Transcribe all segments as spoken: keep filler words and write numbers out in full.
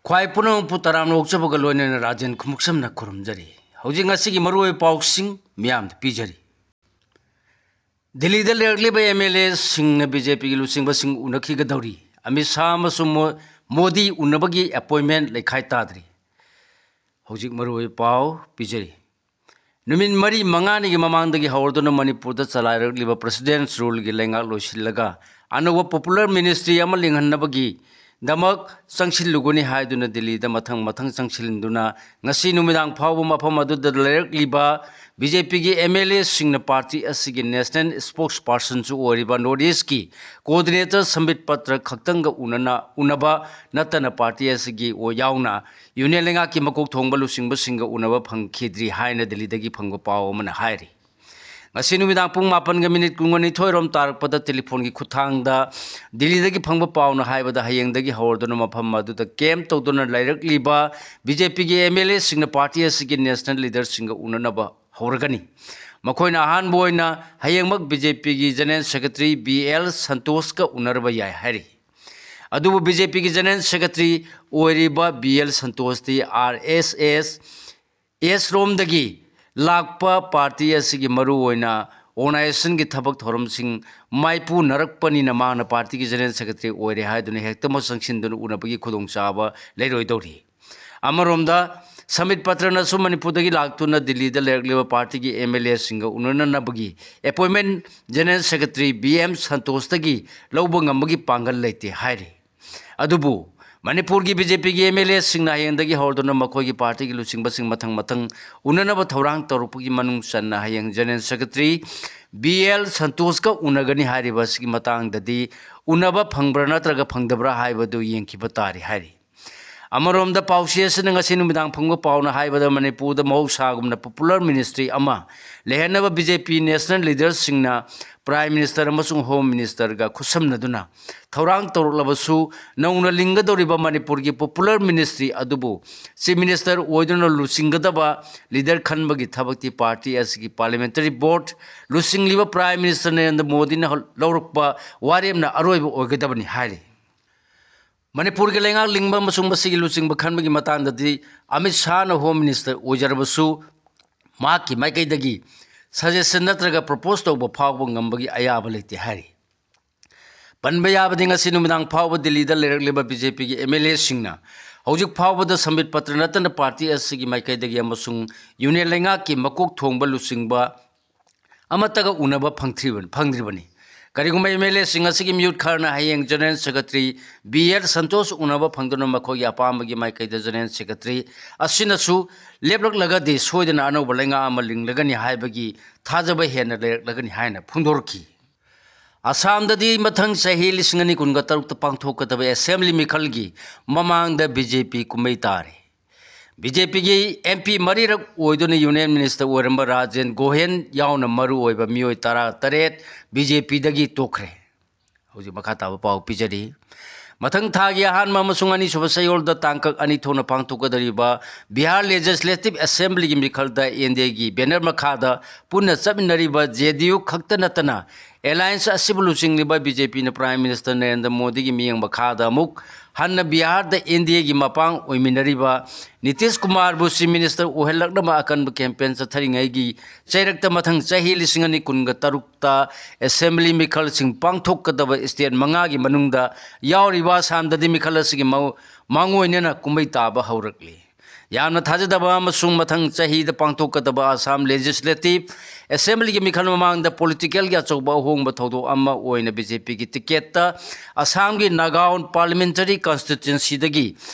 ꯈ꯭ꯋꯥꯏ ꯄꯨꯝꯅꯃꯛꯄꯨ ꯇꯔꯥꯝꯅ ꯑꯣꯛꯆꯕꯒ ꯂꯣꯏꯅꯅ ꯔꯥꯖꯦꯟ ꯈꯨꯃꯨꯛꯁꯝꯅ ꯈꯨꯔꯨꯝꯖꯔꯤ꯫ ꯍꯧꯖꯤꯛ ꯉꯁꯤꯒꯤ ꯃꯔꯨꯑꯣꯏꯕ ꯄꯥꯎꯁꯤꯡ ꯃꯤꯌꯥꯝꯗ ꯄꯤꯖꯔꯤ꯫ ꯗꯤꯜꯂꯤꯗ ꯂꯩꯔꯛꯂꯤꯕ ꯑꯦꯝ ꯑꯦꯜ ꯑꯦꯁꯤꯡꯅ ꯕꯤ ꯖꯦ ꯄꯤꯒꯤ ꯂꯨꯆꯤꯡꯕꯁꯤꯡ ꯎꯅꯈꯤꯒꯗꯧꯔꯤ꯫ ꯑꯃꯤꯠ ꯁꯥꯍ ꯑꯃꯁꯨꯡ ꯃꯣ-, ꯃꯣꯗꯤ ꯎꯅꯕꯒꯤ ꯑꯦꯄꯣꯏꯟꯃꯦꯟ ꯂꯩꯈꯥꯏ ꯇꯥꯗ꯭ꯔꯤ꯫ ꯍꯧꯖꯤꯛ ꯃꯔꯨꯑꯣꯏꯕ ꯄꯥꯎ ꯄꯤꯖꯔꯤ꯫ ꯅꯨꯃꯤꯠ ꯃꯔꯤ ꯃꯉꯥꯅꯤꯒꯤ ꯃꯃꯥꯡꯗꯒꯤ ꯍꯧꯔꯗꯨꯅ ꯃꯅꯤꯄꯨꯔꯗ ꯆꯂꯥꯏꯔꯛꯂꯤꯕ ꯄ꯭ꯔꯦꯁꯤꯗꯦꯟꯠꯁ ꯔꯨꯜꯒꯤ ꯂꯩꯉꯥꯛ ꯂꯣꯏꯁꯤꯜꯂꯒ ꯑꯅꯧꯕ ꯄꯣꯄꯨꯂꯔ ꯃꯤꯅꯤꯁꯇ꯭ꯔꯤ ꯑꯃ ꯂꯤꯡꯍꯟꯅꯕꯒꯤꯗꯃꯛ ꯆꯪꯁꯤꯜꯂꯨꯒꯅꯤ ꯍꯥꯏꯗꯨꯅ ꯗꯤꯜꯂꯤꯗ ꯃꯊꯪ ꯃꯊꯪ ꯆꯪꯁꯤꯟꯗꯨꯅ ꯉꯁꯤ ꯅꯨꯃꯤꯗꯥꯡ ꯐꯥꯎꯕ ꯃꯐꯝ ꯑꯗꯨꯗ ꯂꯩꯔꯛꯂꯤꯕ ꯕꯤ ꯖꯦ ꯄꯤꯒꯤ ꯑꯦꯝ ꯑꯦꯜ ꯑꯦꯁꯤꯡꯅ ꯄꯥꯔꯇꯤ ꯑꯁꯤꯒꯤ ꯅꯦꯁꯅꯦꯜ ꯁ꯭ꯄꯣꯛꯁ ꯄꯥꯔꯁꯟꯁꯨ ꯑꯣꯏꯔꯤꯕ ꯅꯣꯔꯠ ꯏꯁꯀꯤ ꯀꯣꯑꯣꯔꯗꯤꯅꯦꯇꯔ ꯁꯝꯕꯤꯠ ꯄꯇ꯭ꯔ ꯈꯛꯇꯪꯒ ꯎꯅꯅ, ꯎꯅꯕ ꯅꯠꯇꯅ ꯄꯥꯔꯇꯤ ꯑꯁꯤꯒꯤ ꯑꯣ-, ꯌꯥꯎꯅ ꯌꯨꯅꯤꯌꯟ ꯂꯩꯉꯥꯛꯀꯤ ꯃꯀꯣꯛ ꯊꯣꯡꯕ ꯂꯨꯆꯤꯡꯕꯁꯤꯡꯒ ꯎꯅꯕ ꯐꯪꯈꯤꯗ꯭ꯔꯤ ꯍꯥꯏꯅ ꯗꯤꯜꯂꯤꯗꯒꯤ ꯐꯪꯕ ꯄꯥꯎ ꯑꯃꯅ ꯍꯥꯏꯔꯤ꯫ ꯉꯁꯤ ꯅꯨꯃꯤꯗꯥꯡ ꯄꯨꯡ ꯃꯥꯄꯟꯒ ꯃꯤꯅꯤꯠ ꯀꯨꯟꯅꯤꯊꯣꯏ ꯔꯣꯝ ꯇꯥꯔꯛꯄꯗ ꯇꯦꯂꯤꯐꯣꯟꯒꯤ ꯈꯨꯠꯊꯥꯡꯗ ꯗꯤꯜꯂꯤꯗꯒꯤ ꯐꯪꯕ ꯄꯥꯎꯅ ꯍꯥꯏꯕꯗ, ꯍꯌꯦꯡꯗꯒꯤ ꯍꯧꯔꯗꯨꯅ ꯃꯐꯝ ꯑꯗꯨꯗ ꯀꯦꯝꯞ ꯇꯧꯗꯨꯅ ꯂꯩꯔꯛꯂꯤꯕ ꯕꯤ ꯖꯦ ꯄꯤꯒꯤ ꯑꯦꯝ ꯑꯦꯜ ꯑꯦꯁꯤꯡꯅ ꯄꯥꯔꯇꯤ ꯑꯁꯤꯒꯤ ꯅꯦꯁꯅꯦꯜ ꯂꯤꯗꯔꯁꯤꯡꯒ ꯎꯅꯅꯕ ꯍꯧꯔꯒꯅꯤ꯫ ꯃꯈꯣꯏꯅ ꯑꯍꯥꯟꯕ ꯑꯣꯏꯅ ꯍꯌꯦꯡꯃꯛ ꯕꯤ ꯖꯦ ꯄꯤꯒꯤ ꯖꯦꯅꯔꯦꯜ ꯁꯦꯀ꯭ꯔꯦꯇꯔꯤ ꯕꯤ ꯑꯦꯜ ꯁꯟꯇꯣꯁꯀ ꯎꯅꯔꯕ ꯌꯥꯏ ꯍꯥꯏꯔꯤ꯫ ꯑꯗꯨꯕꯨ ꯕꯤ ꯖꯦ ꯄꯤꯒꯤ ꯖꯦꯅꯔꯦꯜ ꯁꯦꯀ꯭ꯔꯦꯇꯔꯤ ꯑꯣꯏꯔꯤꯕ ꯕꯤ ꯑꯦꯜ ꯁꯟꯇꯣꯁꯇꯤ ꯑꯥꯔ ꯑꯦꯁ ꯑꯦꯁ ꯑꯦꯁ ꯔꯣꯝꯗꯒꯤ ꯂꯥꯛꯄ ꯄꯥꯔꯇꯤ ꯑꯁꯤꯒꯤ ꯃꯔꯨꯑꯣꯏꯅ ꯑꯣꯔꯒꯅꯥꯏꯖꯦꯁꯟꯒꯤ ꯊꯕꯛ ꯊꯧꯔꯝꯁꯤꯡ ꯃꯥꯏꯄꯨꯅꯔꯛꯄꯅꯤꯅ ꯃꯍꯥꯛꯅ ꯄꯥꯔꯇꯤꯒꯤ ꯖꯦꯅꯔꯦꯜ ꯁꯦꯀ꯭ꯔꯦꯇꯔꯤ ꯑꯣꯏꯔꯦ ꯍꯥꯏꯗꯨꯅ ꯍꯦꯛꯇꯃꯛ ꯆꯪꯁꯤꯟꯗꯨꯅ ꯎꯅꯕꯒꯤ ꯈꯨꯗꯣꯡꯆꯥꯕ ꯂꯩꯔꯣꯏꯗꯧꯔꯤ꯫ ꯑꯃꯔꯣꯝꯗ, ꯁꯃꯤꯠ ꯄꯇ꯭ꯔꯅꯁꯨ ꯃꯅꯤꯄꯨꯔꯗꯒꯤ ꯂꯥꯛꯇꯨꯅ ꯗꯤꯜꯂꯤꯗ ꯂꯩꯔꯛꯂꯤꯕ ꯄꯥꯔꯇꯤꯒꯤ ꯑꯦꯝ ꯑꯦꯜ ꯑꯦꯁꯤꯡꯒ ꯎꯅꯅꯅꯕꯒꯤ appointment general secretary B M ꯁꯟꯇꯣꯁꯇꯒꯤ ꯂꯧꯕ ꯉꯝꯕꯒꯤ ꯄꯥꯡꯒꯜ ꯂꯩꯇꯦ ꯍꯥꯏꯔꯤ꯫ ꯑꯗꯨꯕꯨ ꯃꯅꯤꯄꯨꯔꯒꯤ ꯕꯤ ꯖꯦ ꯄꯤꯒꯤ ꯑꯦꯝ ꯑꯦꯜ ꯑꯦꯁꯤꯡꯅ ꯍꯌꯦꯡꯗꯒꯤ ꯍꯧꯔꯗꯨꯅ ꯃꯈꯣꯏꯒꯤ ꯄꯥꯔꯇꯤꯒꯤ ꯂꯨꯆꯤꯡꯕꯁꯤꯡ ꯃꯊꯪ ꯃꯊꯪ ꯎꯅꯅꯕ ꯊꯧꯔꯥꯡ ꯇꯧꯔꯛꯄꯒꯤ ꯃꯅꯨꯡ ꯆꯟꯅ ꯍꯌꯦꯡ ꯖꯦꯅꯔꯦꯜ ꯁꯦꯀ꯭ꯔꯦꯇꯔꯤ ꯕꯤ ꯑꯦꯜ ꯁꯟꯇꯣꯁꯀ ꯎꯅꯒꯅꯤ ꯍꯥꯏꯔꯤꯕ ꯑꯁꯤꯒꯤ ꯃꯇꯥꯡꯗꯗꯤ ꯎꯅꯕ ꯐꯪꯕ꯭ꯔꯥ ꯅꯠꯇ꯭ꯔꯒ ꯐꯪꯗꯕ꯭ꯔꯥ ꯍꯥꯏꯕꯗꯨ ꯌꯦꯡꯈꯤꯕ ꯇꯥꯔꯤ ꯍꯥꯏꯔꯤ꯫ ꯑꯃꯔꯣꯝꯗ, ꯄꯥꯎꯆꯦ ꯑꯁꯤꯅ ꯉꯁꯤ ꯅꯨꯃꯤꯗꯥꯡ ꯐꯪꯕ ꯄꯥꯎꯅ ꯍꯥꯏꯕꯗ, ꯃꯅꯤꯄꯨꯔꯗ ꯃꯍꯧꯁꯥꯒꯨꯝꯅ ꯄꯣꯄꯨꯂꯔ ꯃꯤꯅꯤꯁꯇ꯭ꯔꯤ ꯑꯃ ꯂꯩꯍꯟꯅꯕ ꯕꯤ ꯖꯦ ꯄꯤ ꯅꯦꯁꯅꯦꯜ ꯂꯤꯗꯔꯁꯤꯡꯅ ꯄ꯭ꯔꯥꯏꯝ ꯃꯤꯅꯤꯁꯇꯔ ꯑꯃꯁꯨꯡ ꯍꯣꯝ ꯃꯤꯅꯤꯁꯇꯔꯒ ꯈꯨꯠꯁꯝꯅꯗꯨꯅ ꯊꯧꯔꯥꯡ ꯇꯧꯔꯛꯂꯕꯁꯨ, ꯅꯧꯅ ꯂꯤꯡꯒꯗꯧꯔꯤꯕ ꯃꯅꯤꯄꯨꯔꯒꯤ ꯄꯣꯄꯨꯂꯔ ꯃꯤꯅꯤꯁꯇ꯭ꯔꯤ ꯑꯗꯨꯕꯨ ꯆꯤꯐ ꯃꯤꯅꯤꯁꯇꯔ ꯑꯣꯏꯗꯨꯅ ꯂꯨꯆꯤꯡꯒꯗꯕ ꯂꯤꯗꯔ ꯈꯟꯕꯒꯤ ꯊꯕꯛꯇꯤ ꯄꯥꯔꯇꯤ ꯑꯁꯤꯒꯤ ꯄꯥꯔꯂꯤꯌꯥꯃꯦꯟꯇꯔꯤ ꯕꯣꯔꯗ ꯂꯨꯆꯤꯡꯂꯤꯕ ꯄ꯭ꯔꯥꯏꯝ ꯃꯤꯅꯤꯁꯇꯔ ꯅꯔꯦꯟꯗ꯭ꯔ ꯃꯣꯗꯤꯅ ꯂꯧꯔꯛꯄ ꯋꯥꯔꯦꯞꯅ ꯑꯔꯣꯏꯕ ꯑꯣꯏꯒꯗꯕꯅꯤ ꯍꯥꯏꯔꯤ꯫ ꯃꯅꯤꯄꯨꯔꯒꯤ ꯂꯩꯉꯥꯛ ꯂꯤꯡꯕ ꯑꯃꯁꯨꯡ ꯃꯁꯤꯒꯤ ꯂꯨꯆꯤꯡꯕ ꯈꯟꯕꯒꯤ ꯃꯇꯥꯡꯗꯗꯤ ꯑꯃꯤꯠ ꯁꯥꯍꯅ ꯍꯣꯝ ꯃꯤꯅꯤꯁꯇꯔ ꯑꯣꯏꯖꯔꯕꯁꯨ, ꯃꯍꯥꯛꯀꯤ ꯃꯥꯏꯀꯩꯗꯒꯤ ꯁꯖꯦꯁꯟ ꯅꯠꯇ꯭ꯔꯒ ꯄ꯭ꯔꯄꯣꯁ ꯇꯧꯕ ꯐꯥꯎꯕ ꯉꯝꯕꯒꯤ ꯑꯌꯥꯕ ꯂꯩꯇꯦ ꯍꯥꯏꯔꯤ꯫ ꯄꯟꯕ ꯌꯥꯕꯗꯤ, ꯉꯁꯤ ꯅꯨꯃꯤꯗꯥꯡ ꯐꯥꯎꯕ ꯗꯤꯜꯂꯤꯗ ꯂꯩꯔꯛꯂꯤꯕ ꯕꯤ ꯖꯦ ꯄꯤꯒꯤ ꯑꯦꯝ ꯑꯦꯜ ꯑꯦꯁꯤꯡꯅ ꯍꯧꯖꯤꯛ ꯐꯥꯎꯕꯗ ꯁꯝꯕꯤꯠ ꯄꯇ꯭ꯔ ꯅꯠꯇꯅ ꯄꯥꯔꯇꯤ ꯑꯁꯤꯒꯤ ꯃꯥꯏꯀꯩꯗꯒꯤ ꯑꯃꯁꯨꯡ ꯌꯨꯅꯤꯌꯟ ꯂꯩꯉꯥꯛꯀꯤ ꯃꯀꯣꯛ ꯊꯣꯡꯕ ꯂꯨꯆꯤꯡꯕ ꯑꯃꯠꯇꯒ ꯎꯅꯕ ꯐꯪꯗ꯭ꯔꯤꯕ-, ꯐꯪꯗ꯭ꯔꯤꯕꯅꯤ꯫ ꯀꯔꯤꯒꯨꯝꯕ ꯑꯦꯝ ꯑꯦꯜ ꯑꯦꯁꯤꯡ ꯑꯁꯤꯒꯤ ꯃꯤꯍꯨꯠ ꯈꯔꯅ ꯍꯌꯦꯡ general secretary B L Santosh ꯎꯅꯕ ꯐꯪꯗꯨꯅ ꯃꯈꯣꯏꯒꯤ ꯑꯄꯥꯝꯕꯒꯤ ꯃꯥꯏꯀꯩꯗ ꯖꯦꯅꯔꯦꯜ ꯁꯦꯀ꯭ꯔꯦꯇꯔꯤ ꯑꯁꯤꯅꯁꯨ ꯂꯦꯞꯂꯛꯂꯒꯗꯤ ꯁꯣꯏꯗꯅ ꯑꯅꯧꯕ ꯂꯩꯉꯥꯛ ꯑꯃ ꯂꯤꯡꯂꯒꯅꯤ ꯍꯥꯏꯕꯒꯤ ꯊꯥꯖꯕ ꯍꯦꯟꯅ ꯂꯩꯔꯛꯂꯒꯅꯤ ꯍꯥꯏꯅ ꯐꯣꯡꯗꯣꯔꯛꯈꯤ꯫ ꯑꯁꯥꯝꯗꯗꯤ ꯃꯊꯪ ꯆꯍꯤ ꯂꯤꯁꯤꯡ ꯑꯅꯤ ꯀꯨꯟꯒ ꯇꯔꯨꯛꯇ ꯄꯥꯡꯊꯣꯛꯀꯗꯕ ꯑꯦꯁꯦꯝꯕ꯭ꯂꯤ ꯃꯤꯈꯜꯒꯤ ꯃꯃꯥꯡꯗ ꯕꯤ ꯖꯦ ꯄꯤ ꯀꯨꯝꯃꯩ ꯇꯥꯔꯦ꯫ ꯕꯤ ꯖꯦ ꯄꯤꯒꯤ ꯑꯦꯝ ꯄꯤ ꯃꯔꯤꯔꯛ ꯑꯣꯏꯗꯨꯅ ꯌꯨꯅꯤꯌꯟ ꯃꯤꯅꯤꯁꯇꯔ ꯑꯣꯏꯔꯝꯕ ꯔꯥꯖꯦꯟ ꯒꯣꯍꯦꯟ ꯌꯥꯎꯅ ꯃꯔꯨꯑꯣꯏꯕ ꯃꯤꯑꯣꯏ ꯇꯔꯥ ꯇꯔꯦꯠ ꯕꯤ ꯖꯦ ꯄꯤꯗꯒꯤ ꯇꯣꯛꯈ꯭ꯔꯦ꯫ ꯍꯧꯖꯤꯛ ꯃꯈꯥ ꯇꯥꯕ ꯄꯥꯎ ꯄꯤꯖꯔꯤ꯫ ꯃꯊꯪ ꯊꯥꯒꯤ ꯑꯍꯥꯟꯕ ꯑꯃꯁꯨꯡ ꯑꯅꯤꯁꯨꯕ ꯆꯌꯣꯜꯗ ꯇꯥꯡꯀꯛ ꯑꯅꯤ ꯊꯣꯛꯅ ꯄꯥꯡꯊꯣꯛꯀꯗꯧꯔꯤꯕ ꯕꯤꯍꯥꯔ ꯂꯦꯖꯤꯁꯂꯦꯇꯤꯚ ꯑꯦꯁꯦꯝꯕ꯭ꯂꯤꯒꯤ ꯃꯤꯈꯜꯗ ꯑꯦꯟ ꯗꯤ ꯑꯦꯒꯤ ꯕꯦꯅꯔ ꯃꯈꯥꯗ ꯄꯨꯟꯅ ꯆꯠꯃꯤꯟꯅꯔꯤꯕ ꯖꯦ ꯗꯤ ꯌꯨ ꯈꯛꯇ ꯅꯠꯇꯅ ꯑꯦꯂꯥꯌꯟꯁ ꯑꯁꯤꯕꯨ ꯂꯨꯆꯤꯡꯂꯤꯕ ꯕꯤ ꯖꯦ ꯄꯤꯅ ꯄ꯭ꯔꯥꯏꯝ ꯃꯤꯅꯤꯁꯇꯔ ꯅꯔꯦꯟꯗ꯭ꯔ ꯃꯣꯗꯤꯒꯤ ꯃꯤꯠꯌꯦꯡ ꯃꯈꯥꯗ ꯑꯃꯨꯛ ꯍꯟꯅ ꯕꯤꯍꯥꯔꯗ ꯑꯦꯟ ꯗꯤ ꯑꯦꯒꯤ ꯃꯄꯥꯡ ꯑꯣꯏꯃꯤꯟꯅꯔꯤꯕ ꯅꯤꯇꯤꯁ ꯀꯨꯃꯥꯔꯕꯨ ꯆꯤꯐ ꯃꯤꯅꯤꯁꯇꯔ ꯑꯣꯏꯍꯜꯂꯛꯅꯕ ꯑꯀꯟꯕ ꯀꯦꯝꯄꯦꯟ ꯆꯠꯊꯔꯤꯉꯩꯒꯤ ꯆꯩꯔꯛꯇ ꯃꯊꯪ ꯆꯍꯤ ꯂꯤꯁꯤꯡ ꯑꯅꯤ ꯀꯨꯟꯒ ꯇꯔꯨꯛꯇ ꯑꯦꯁꯦꯝꯕ꯭ꯂꯤ ꯃꯤꯈꯜꯁꯤꯡ ꯄꯥꯡꯊꯣꯛꯀꯗꯕ ꯁ꯭ꯇꯦꯠ ꯃꯉꯥꯒꯤ ꯃꯅꯨꯡꯗ ꯌꯥꯎꯔꯤꯕ ꯑꯁꯥꯝꯗꯗꯤ ꯃꯤꯈꯜ ꯑꯁꯤꯒꯤ ꯃꯑꯣ-, ꯃꯥꯡꯑꯣꯏꯅꯅ ꯀꯨꯝꯃꯩ ꯇꯥꯕ ꯍꯧꯔꯛꯂꯤ꯫ ꯌꯥꯝꯅ ꯊꯥꯖꯗꯕ ꯑꯃꯁꯨꯡ ꯃꯊꯪ ꯆꯍꯤꯗ ꯄꯥꯡꯊꯣꯛꯀꯗꯕ ꯑꯁꯥꯝ ꯂꯦꯖꯤꯁꯂꯦꯇꯤꯚ ꯑꯦꯁꯦꯝꯕ꯭ꯂꯤꯒꯤ ꯃꯤꯈꯜ ꯃꯃꯥꯡꯗ ꯄꯣꯂꯤꯇꯤꯀꯦꯜꯒꯤ ꯑꯆꯧꯕ ꯑꯍꯣꯡꯕ ꯊꯧꯗꯣꯛ ꯑꯃ ꯑꯣꯏꯅ ꯕꯤ ꯖꯦ ꯄꯤꯒꯤ ꯇꯤꯀꯦꯠꯇ ꯑꯁꯥꯝꯒꯤ ꯅꯥꯒꯥꯎꯟ ꯄꯥꯔꯂꯤꯌꯥꯃꯦꯟꯇꯔꯤ ꯀꯟꯁꯇꯤꯇ꯭ꯋꯦꯟꯁꯤꯗꯒꯤ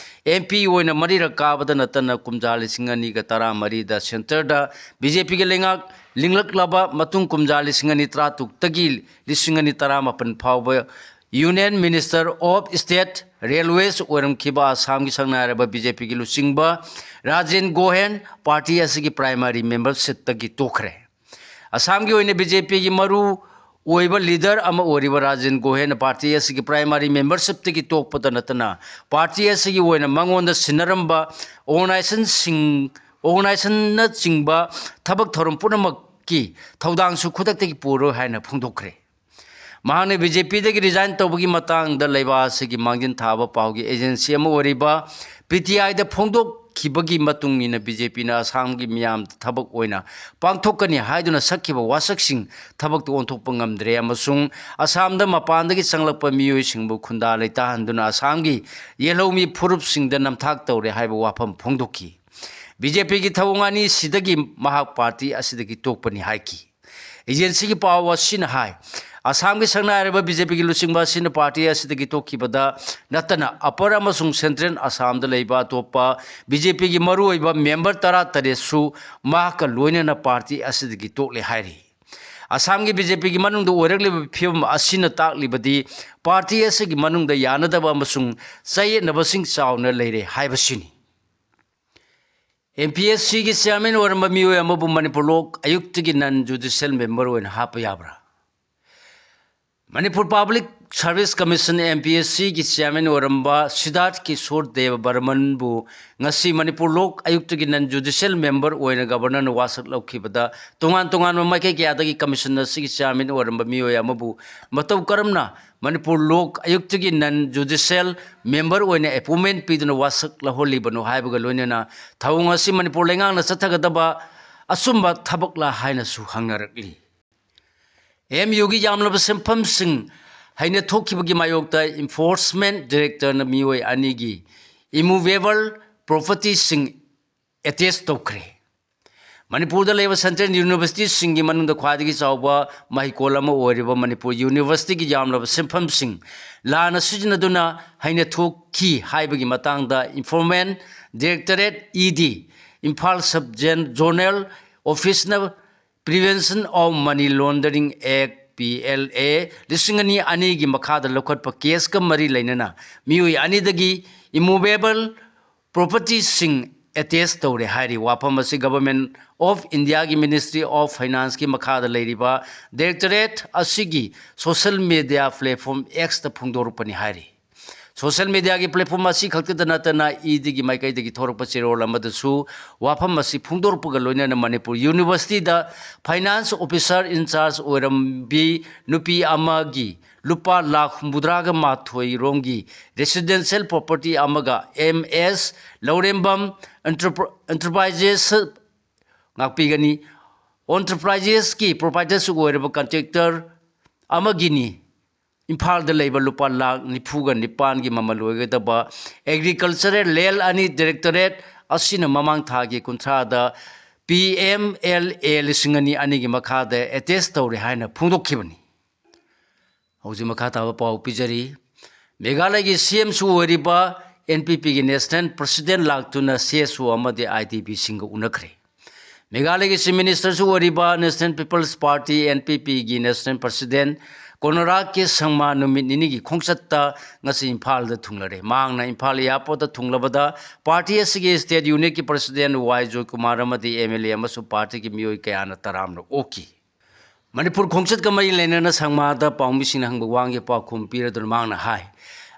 ꯑꯦꯝ ꯄꯤ ꯑꯣꯏꯅ ꯃꯔꯤꯔꯛ ꯀꯥꯕꯗ ꯅꯠꯇꯅ ꯀꯨꯝꯖꯥ ꯂꯤꯁꯤꯡ ꯑꯅꯤꯒ ꯇꯔꯥꯃꯔꯤꯗ ꯁꯦꯟꯇꯔꯗ ꯕꯤ ꯖꯦ ꯄꯤꯒꯤ ꯂꯩꯉꯥꯛ ꯂꯤꯡꯂꯛꯂꯕ ꯃꯇꯨꯡ ꯀꯨꯝꯖꯥ ꯂꯤꯁꯤꯡ ꯑꯅꯤ ꯇꯔꯥꯇꯔꯨꯛꯇꯒꯤ ꯂꯤꯁꯤꯡ ꯑꯅꯤ ꯇꯔꯥꯃꯥꯄꯟ ꯐꯥꯎꯕ union minister of state, railways ꯑꯣꯏꯔꯝꯈꯤꯕ ꯑꯁꯥꯝꯒꯤ ꯁꯛꯅꯥꯏꯔꯕ ꯕꯤ ꯖꯦ ꯄꯤꯒꯤ ꯂꯨꯆꯤꯡꯕ ꯔꯥꯖꯦꯟ ꯒꯣꯍꯦꯟ ꯄꯥꯔꯇꯤ ꯑꯁꯤꯒꯤ ꯄ꯭ꯔꯥꯏꯃꯥꯔꯤ ꯃꯦꯝꯕꯔꯁꯤꯞꯇꯒꯤ ꯇꯣꯛꯈ꯭ꯔꯦ꯫ ꯑꯁꯥꯝꯒꯤ ꯑꯣꯏꯅ ꯕꯤ ꯖꯦ ꯄꯤꯒꯤ ꯃꯔꯨ ꯑꯣꯏꯕ ꯂꯤꯗꯔ ꯑꯃ ꯑꯣꯏꯔꯤꯕ ꯔꯥꯖꯦꯟ ꯒꯣꯍꯦꯟꯅ ꯄꯥꯔꯇꯤ ꯑꯁꯤꯒꯤ ꯄ꯭ꯔꯥꯏꯃꯥꯔꯤ ꯃꯦꯝꯕꯔꯁꯤꯞꯇꯒꯤ ꯇꯣꯛꯄꯗ ꯅꯠꯇꯅ ꯄꯥꯔꯇꯤ ꯑꯁꯤꯒꯤ ꯑꯣꯏꯅ ꯃꯉꯣꯟꯗ ꯁꯤꯟꯅꯔꯝꯕ ꯑꯣꯔꯒꯅꯥꯏꯖꯦꯁꯟꯁꯤꯡ, ꯑꯣꯔꯒꯅꯥꯏꯖꯦꯁꯟꯅꯆꯤꯡꯕ ꯊꯕꯛ ꯊꯧꯔꯝ ꯄꯨꯝꯅꯃꯛꯀꯤ ꯊꯧꯗꯥꯡꯁꯨ ꯈꯨꯗꯛꯇꯒꯤ ꯄꯨꯔꯣꯏ ꯍꯥꯏꯅ ꯐꯣꯡꯗꯣꯛꯈ꯭ꯔꯦ꯫ ꯃꯍꯥꯛꯅ ꯕꯤ ꯖꯦ ꯄꯤꯗꯒꯤ ꯔꯤꯖꯥꯏꯟ ꯇꯧꯕꯒꯤ ꯃꯇꯥꯡꯗ ꯂꯩꯕꯥꯛ ꯑꯁꯤꯒꯤ ꯃꯥꯡꯖꯤꯟ ꯊꯥꯕ ꯄꯥꯎꯒꯤ ꯑꯦꯖꯦꯟꯁꯤ ꯑꯃ ꯑꯣꯏꯔꯤꯕ ꯄꯤ ꯇꯤ ꯑꯥꯏꯗ ꯐꯣꯡꯗꯣꯛꯈꯤꯕꯒꯤ ꯃꯇꯨꯡ ꯏꯟꯅ, ꯕꯤ ꯖꯦ ꯄꯤꯅ ꯑꯁꯥꯝꯒꯤ ꯃꯤꯌꯥꯝꯗ ꯊꯕꯛ ꯑꯣꯏꯅ ꯄꯥꯡꯊꯣꯛꯀꯅꯤ ꯍꯥꯏꯗꯨꯅ ꯁꯛꯈꯤꯕ ꯋꯥꯁꯛꯁꯤꯡ ꯊꯕꯛꯇ ꯑꯣꯟꯊꯣꯛꯄ ꯉꯝꯗ꯭ꯔꯦ ꯑꯃꯁꯨꯡ ꯑꯁꯥꯝꯗ ꯃꯄꯥꯟꯗꯒꯤ ꯆꯪꯂꯛꯄ ꯃꯤꯑꯣꯏꯁꯤꯡꯕꯨ ꯈꯨꯟꯗꯥ ꯂꯩꯇꯥꯍꯟꯗꯨꯅ ꯑꯁꯥꯝꯒꯤ ꯌꯦꯜꯍꯧꯃꯤ ꯐꯨꯔꯨꯞꯁꯤꯡꯗ ꯅꯝꯊꯥꯛ ꯇꯧꯔꯦ ꯍꯥꯏꯕ ꯋꯥꯐꯝ ꯐꯣꯡꯗꯣꯛꯈꯤ꯫ ꯕꯤ ꯖꯦ ꯄꯤꯒꯤ ꯊꯧꯑꯣꯡ ꯑꯅꯤꯁꯤꯗꯒꯤ ꯃꯍꯥꯛ ꯄꯥꯔꯇꯤ ꯑꯁꯤꯗꯒꯤ ꯇꯣꯛꯄꯅꯤ ꯍꯥꯏꯈꯤ꯫ ꯑꯦꯖꯦꯟꯁꯤꯒꯤ ꯄꯥꯎ ꯑꯁꯤꯅ ꯍꯥꯏ, ꯑꯁꯥꯝꯒꯤ ꯁꯛꯅꯥꯏꯔꯕ ꯕꯤ ꯖꯦ ꯄꯤꯒꯤ ꯂꯨꯆꯤꯡꯕ ꯑꯁꯤꯅ ꯄꯥꯔꯇꯤ ꯑꯁꯤꯗꯒꯤ ꯇꯣꯛꯈꯤꯕꯗ ꯅꯠꯇꯅ ꯑꯄꯔ ꯑꯃꯁꯨꯡ ꯁꯦꯟꯇ꯭ꯔꯦꯜ ꯑꯁꯥꯝꯗ ꯂꯩꯕ ꯑꯇꯣꯞꯄ ꯕꯤ ꯖꯦ ꯄꯤꯒꯤ ꯃꯔꯨꯑꯣꯏꯕ ꯃꯦꯝꯕꯔ ꯇꯔꯥꯇꯔꯦꯠꯁꯨ ꯃꯍꯥꯛꯀ ꯂꯣꯏꯅꯅ ꯄꯥꯔꯇꯤ ꯑꯁꯤꯗꯒꯤ ꯇꯣꯛꯂꯦ ꯍꯥꯏꯔꯤ꯫ ꯑꯁꯥꯝꯒꯤ ꯕꯤ ꯖꯦ ꯄꯤꯒꯤ ꯃꯅꯨꯡꯗ ꯑꯣꯏꯔꯛꯂꯤꯕ ꯐꯤꯕꯝ ꯑꯁꯤꯅ ꯇꯥꯛꯂꯤꯕꯗꯤ ꯄꯥꯔꯇꯤ ꯑꯁꯤꯒꯤ ꯃꯅꯨꯡꯗ ꯌꯥꯅꯗꯕ ꯑꯃꯁꯨꯡ ꯆꯌꯦꯠꯅꯕꯁꯤꯡ ꯆꯥꯎꯅ ꯂꯩꯔꯦ ꯍꯥꯏꯕꯁꯤꯅꯤ꯫ ꯑꯦꯝ ꯄꯤ ꯑꯦꯁ ꯁꯤꯒꯤ ꯆꯤꯌꯥꯔꯃꯦꯟ ꯑꯣꯏꯔꯝꯕ ꯃꯤꯑꯣꯏ ꯑꯃꯕꯨ ꯃꯅꯤꯄꯨꯔ ꯂꯣꯛ ꯑꯌꯨꯛꯇꯒꯤ ꯅꯟ ꯖꯨꯗꯤꯁꯤꯌꯦꯜ ꯃꯦꯝꯕꯔ ꯑꯣꯏꯅ ꯍꯥꯞꯄ ꯌꯥꯕ꯭ꯔꯥ? Manipur public service commission, M P S ꯁꯤꯒꯤ ꯆꯤꯌꯥꯔꯃꯦꯟ ꯑꯣꯏꯔꯝꯕ ꯁꯤꯗꯥꯔꯊ ꯀꯤꯁꯣꯔ ꯗꯦꯕ ꯕꯔꯃꯟꯕꯨ ꯉꯁꯤ ꯃꯅꯤꯄꯨꯔ ꯂꯣꯛ ꯑꯌꯨꯛꯇꯒꯤ ꯅꯟ ꯖꯨꯗꯤꯁꯤꯌꯦꯜ ꯃꯦꯝꯕꯔ ꯑꯣꯏꯅ ꯒꯕꯔꯅꯔꯅ ꯋꯥꯁꯛ ꯂꯧꯈꯤꯕꯗ, ꯇꯣꯉꯥꯟ ꯇꯣꯉꯥꯟꯕ ꯃꯥꯏꯀꯩ ꯀꯌꯥꯗꯒꯤ ꯀꯃꯤꯁꯟ ꯑꯁꯤꯒꯤ ꯆꯤꯌꯥꯔꯃꯦꯟ ꯑꯣꯏꯔꯝꯕ ꯃꯤꯑꯣꯏ ꯑꯃꯕꯨ ꯃꯇꯧ ꯀꯔꯝꯅ ꯃꯅꯤꯄꯨꯔ ꯂꯣꯛ ꯑꯌꯨꯛꯇꯒꯤ ꯅꯟ ꯖꯨꯗꯤꯁꯤꯌꯦꯜ ꯃꯦꯝꯕꯔ ꯑꯣꯏꯅ ꯑꯦꯄꯣꯏꯟꯃꯦꯟ ꯄꯤꯗꯨꯅ ꯋꯥꯁꯛ ꯂꯧꯍꯜꯂꯤꯕꯅꯣ ꯍꯥꯏꯕꯒ ꯂꯣꯏꯅꯅ ꯊꯧꯑꯣꯡ ꯑꯁꯤ ꯃꯅꯤꯄꯨꯔ ꯂꯩꯉꯥꯛꯅ ꯆꯠꯊꯒꯗꯕ ꯑꯆꯨꯝꯕ ꯊꯕꯛꯂꯥ ꯍꯥꯏꯅꯁꯨ ꯍꯪꯅꯔꯛꯂꯤ꯫ ꯑꯦꯝ ꯌꯨꯒꯤ ꯌꯥꯝꯂꯕ ꯁꯦꯟꯐꯝꯁꯤꯡ ꯍꯩꯅ ꯊꯣꯛꯈꯤꯕꯒꯤ ꯃꯥꯌꯣꯛꯇ ꯏꯟꯐꯣꯔꯁꯃꯦꯟ ꯗꯤꯔꯦꯛꯇꯔꯅ ꯃꯤꯑꯣꯏ ꯑꯅꯤꯒꯤ ꯏꯃꯨꯚꯦꯕꯜ ꯄ꯭ꯔꯣꯄꯔꯇꯤꯁꯤꯡ ꯑꯦꯇꯦꯁ ꯇꯧꯈ꯭ꯔꯦ꯫ ꯃꯅꯤꯄꯨꯔꯗ ꯂꯩꯕ ꯁꯦꯟꯇ꯭ꯔꯦꯜ ꯌꯨꯅꯤꯚꯔꯁꯤꯇꯤꯁꯤꯡꯒꯤ ꯃꯅꯨꯡꯗ ꯈ꯭ꯋꯥꯏꯗꯒꯤ ꯆꯥꯎꯕ ꯃꯍꯩꯀꯣꯜ ꯑꯃ ꯑꯣꯏꯔꯤꯕ ꯃꯅꯤꯄꯨꯔ ꯌꯨꯅꯤꯚꯔꯁꯤꯇꯤꯒꯤ ꯌꯥꯝꯂꯕ ꯁꯦꯟꯐꯝꯁꯤꯡ ꯂꯥꯟꯅ ꯁꯤꯖꯤꯟꯅꯗꯨꯅ ꯍꯩꯅ ꯊꯣꯛꯈꯤ ꯍꯥꯏꯕꯒꯤ ꯃꯇꯥꯡꯗ enforcement directorate, E D, Imphal sub ꯖꯦꯟ-, ꯖꯣꯅꯦꯜ ꯑꯣꯐꯤꯁꯅ Prevention of Money Laundering Act, P L A, ꯂꯤꯁꯤꯡ ꯑꯅꯤ ꯑꯅꯤꯒꯤ ꯃꯈꯥꯗ ꯂꯧꯈꯠꯄ ꯀꯦꯁꯀ ꯃꯔꯤ ꯂꯩꯅꯅ ꯃꯤꯑꯣꯏ ꯑꯅꯤꯗꯒꯤ ꯏꯃꯨꯚꯦꯕꯜ ꯄ꯭ꯔꯣꯄꯔꯇꯤꯁꯤꯡ ꯑꯦꯇꯦꯁ ꯇꯧꯔꯦ ꯍꯥꯏꯔꯤ꯫ ꯋꯥꯐꯝ ꯑꯁꯤ ꯒꯚꯔꯟꯃꯦꯟꯠ ꯑꯣꯐ ꯏꯟꯗꯤꯌꯥꯒꯤ ꯃꯤꯅꯤꯁꯇ꯭ꯔꯤ ꯑꯣꯐ ꯐꯥꯏꯅꯥꯟꯁꯀꯤ ꯃꯈꯥꯗ ꯂꯩꯔꯤꯕ ꯗꯥꯏꯔꯦꯛꯇꯣꯔꯦꯠ ꯑꯁꯤꯒꯤ ꯁꯣꯁꯦꯜ ꯃꯤꯗꯤꯌꯥ ꯄ꯭ꯂꯦꯠꯐꯣꯝ ꯑꯦꯛꯁꯇ ꯐꯣꯡꯗꯣꯔꯛꯄꯅꯤ ꯍꯥꯏꯔꯤ꯫ Social mediaꯒꯤ platform ꯑꯁꯤ ꯈꯛꯇꯗ ꯅꯠꯇꯅ ꯏꯗꯤꯒꯤ ꯃꯥꯏꯀꯩꯗꯒꯤ ꯊꯣꯔꯛꯄ ꯆꯦꯔꯣꯜ ꯑꯃꯗꯁꯨ ꯋꯥꯐꯝ ꯑꯁꯤ ꯐꯣꯡꯗꯣꯔꯛꯄꯒ ꯂꯣꯏꯅꯅ Manipur Universityꯗ finance officer in charge ꯑꯣꯏꯔꯝꯕꯤ ꯅꯨꯄꯤ ꯑꯃꯒꯤ ꯂꯨꯄꯥ ꯂꯥꯈ ꯍꯨꯝꯐꯨꯇꯔꯥꯒ ꯃꯥꯊꯣꯏ ꯔꯣꯝꯒꯤ residential property ꯑꯃꯒ ꯑꯦꯝ ꯑꯦꯁ ꯂꯧꯔꯦꯝꯕꯝ Enterpr- Enterprises ꯉꯥꯛꯄꯤꯒꯅꯤ꯫ Enterprises ꯀꯤ proprietor ꯁꯨ ꯑꯣꯏꯔꯕ contractor ꯑꯃꯒꯤꯅꯤ꯫ ꯏꯝꯐꯥꯜꯗ ꯂꯩꯕ ꯂꯨꯄꯥ ꯂꯥꯈ ꯅꯤꯐꯨꯒ ꯅꯤꯄꯥꯟꯒꯤ ꯃꯃꯜ ꯑꯣꯏꯒꯗꯕ Agricultural Land ꯑꯅꯤ Directorate ꯑꯁꯤꯅ ꯃꯃꯥꯡ ꯊꯥꯒꯤ ꯀꯨꯟꯊ꯭ꯔꯥꯗ P M L A ꯂꯤꯁꯤꯡ ꯑꯅꯤ ꯑꯅꯤꯒꯤ ꯃꯈꯥꯗ attach ꯇꯧꯔꯦ ꯍꯥꯏꯅ ꯐꯣꯡꯗꯣꯛꯈꯤꯕꯅꯤ꯫ ꯍꯧꯖꯤꯛ ꯃꯈꯥ ꯇꯥꯕ ꯄꯥꯎ ꯄꯤꯖꯔꯤ꯫ ꯃꯦꯘꯥꯂꯌꯒꯤ C M ꯁꯨ ꯑꯣꯏꯔꯤꯕ N P P ꯒꯤ National President ꯂꯥꯛꯇꯨꯅ C S O ꯑꯃꯗꯤ I D P ꯁꯤꯡꯒ ꯎꯅꯈ꯭ꯔꯦ꯫ ꯃꯦꯘꯥꯂꯌꯒꯤ Chief Minister ꯁꯨ ꯑꯣꯏꯔꯤꯕ National People's Party, N P P ꯒꯤ National President ꯀꯣꯅꯔꯥꯗ ꯀꯦ ꯁꯪꯃꯥ ꯅꯨꯃꯤꯠ ꯅꯤꯅꯤꯒꯤ ꯈꯣꯡꯆꯠꯇ ꯉꯁꯤ ꯏꯝꯐꯥꯜꯗ ꯊꯨꯡꯂꯔꯦ꯫ ꯃꯍꯥꯛꯅ ꯏꯝꯐꯥꯜ airport ꯇ ꯊꯨꯡꯂꯕꯗ party ꯑꯁꯤꯒꯤ state unit ꯀꯤ President Y ꯖꯣꯏꯀꯨꯃꯥꯔ ꯑꯃꯗꯤ M L A ꯑꯃꯁꯨꯡ party ꯒꯤ ꯃꯤꯑꯣꯏ ꯀꯌꯥꯅ ꯇꯔꯥꯝꯅ ꯑꯣꯛꯈꯤ꯫ ꯃꯅꯤꯄꯨꯔ ꯈꯣꯡꯆꯠꯀ ꯃꯔꯤ ꯂꯩꯅꯅ ꯁꯪꯃꯥꯗ ꯄꯥꯎꯃꯤꯁꯤꯡꯅ ꯍꯪꯕ ꯋꯥꯍꯪꯒꯤ ꯄꯥꯎꯈꯨꯝ ꯄꯤꯔꯗꯨꯅ ꯃꯍꯥꯛꯅ ꯍꯥꯏ,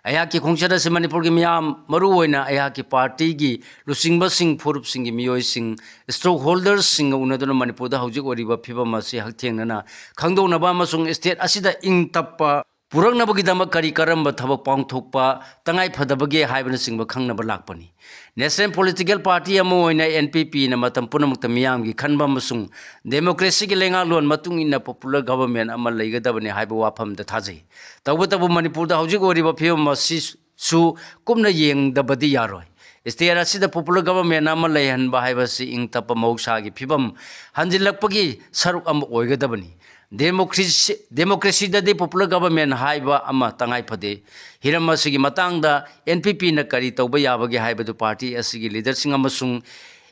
ꯑꯩꯍꯥꯛꯀꯤ ꯈꯣꯡꯆꯠ ꯑꯁꯤ ꯃꯅꯤꯄꯨꯔꯒꯤ ꯃꯤꯌꯥꯝ, ꯃꯔꯨꯑꯣꯏꯅ ꯑꯩꯍꯥꯛꯀꯤ party ꯒꯤ ꯂꯨꯆꯤꯡꯕꯁꯤꯡ, ꯐꯨꯔꯨꯞꯁꯤꯡꯒꯤ ꯃꯤꯑꯣꯏꯁꯤꯡ, stakeholders ꯁꯤꯡꯒ ꯎꯅꯗꯨꯅ ꯃꯅꯤꯄꯨꯔꯗ ꯍꯧꯖꯤꯛ ꯑꯣꯏꯔꯤꯕ ꯐꯤꯕꯝ ꯑꯁꯤ ꯍꯛꯊꯦꯡꯅꯅ ꯈꯪꯗꯣꯛꯅꯕ ꯑꯃꯁꯨꯡ state ꯑꯁꯤꯗ ꯏꯪ ꯇꯞꯄ ꯄꯨꯔꯛꯅꯕꯒꯤꯗꯃꯛ ꯀꯔꯤ ꯀꯔꯝꯕ ꯊꯕꯛ ꯄꯥꯡꯊꯣꯛꯄ ꯇꯉꯥꯏ ꯐꯗꯕꯒꯦ ꯍꯥꯏꯕꯅꯆꯤꯡꯕ ꯈꯪꯅꯕ ꯂꯥꯛꯄꯅꯤ꯫ National political party ꯑꯃ ꯑꯣꯏꯅ N P P ꯅ ꯃꯇꯝ ꯄꯨꯝꯅꯃꯛꯇ ꯃꯤꯌꯥꯝꯒꯤ ꯈꯟꯕ ꯑꯃꯁꯨꯡ democracy ꯒꯤ ꯂꯩꯉꯥꯛꯂꯣꯟ ꯃꯇꯨꯡ ꯏꯟꯅ popular government ꯑꯃ ꯂꯩꯒꯗꯕꯅꯤ ꯍꯥꯏꯕ ꯋꯥꯐꯝꯗ ꯊꯥꯖꯩ꯫ ꯇꯧꯕꯇꯕꯨ ꯃꯅꯤꯄꯨꯔꯗ ꯍꯧꯖꯤꯛ ꯑꯣꯏꯔꯤꯕ ꯐꯤꯕꯝ ꯑꯁꯤꯁꯨ ꯀꯨꯞꯅ ꯌꯦꯡꯗꯕꯗꯤ ꯌꯥꯔꯣꯏ꯫ State ꯑꯁꯤꯗ popular government ꯑꯃ ꯂꯩꯍꯟꯕ ꯍꯥꯏꯕꯁꯤ ꯏꯪ ꯇꯞꯄ ꯃꯍꯧꯁꯥꯒꯤ ꯐꯤꯕꯝ ꯍꯟꯖꯤꯜꯂꯛꯄꯒꯤ ꯁꯔꯨꯛ ꯑꯃ ꯑꯣꯏꯒꯗꯕꯅꯤ꯫ Democracy, democracy ꯗꯗꯤ popular government ꯍꯥꯏꯕ ꯑꯃ ꯇꯉꯥꯏ ꯐꯗꯦ꯫ ꯍꯤꯔꯝ ꯑꯁꯤꯒꯤ ꯃꯇꯥꯡꯗ N P P ꯅ ꯀꯔꯤ ꯇꯧꯕ ꯌꯥꯕꯒꯦ ꯍꯥꯏꯕꯗꯨ party ꯑꯁꯤꯒꯤ leader ꯁꯤꯡ ꯑꯃꯁꯨꯡ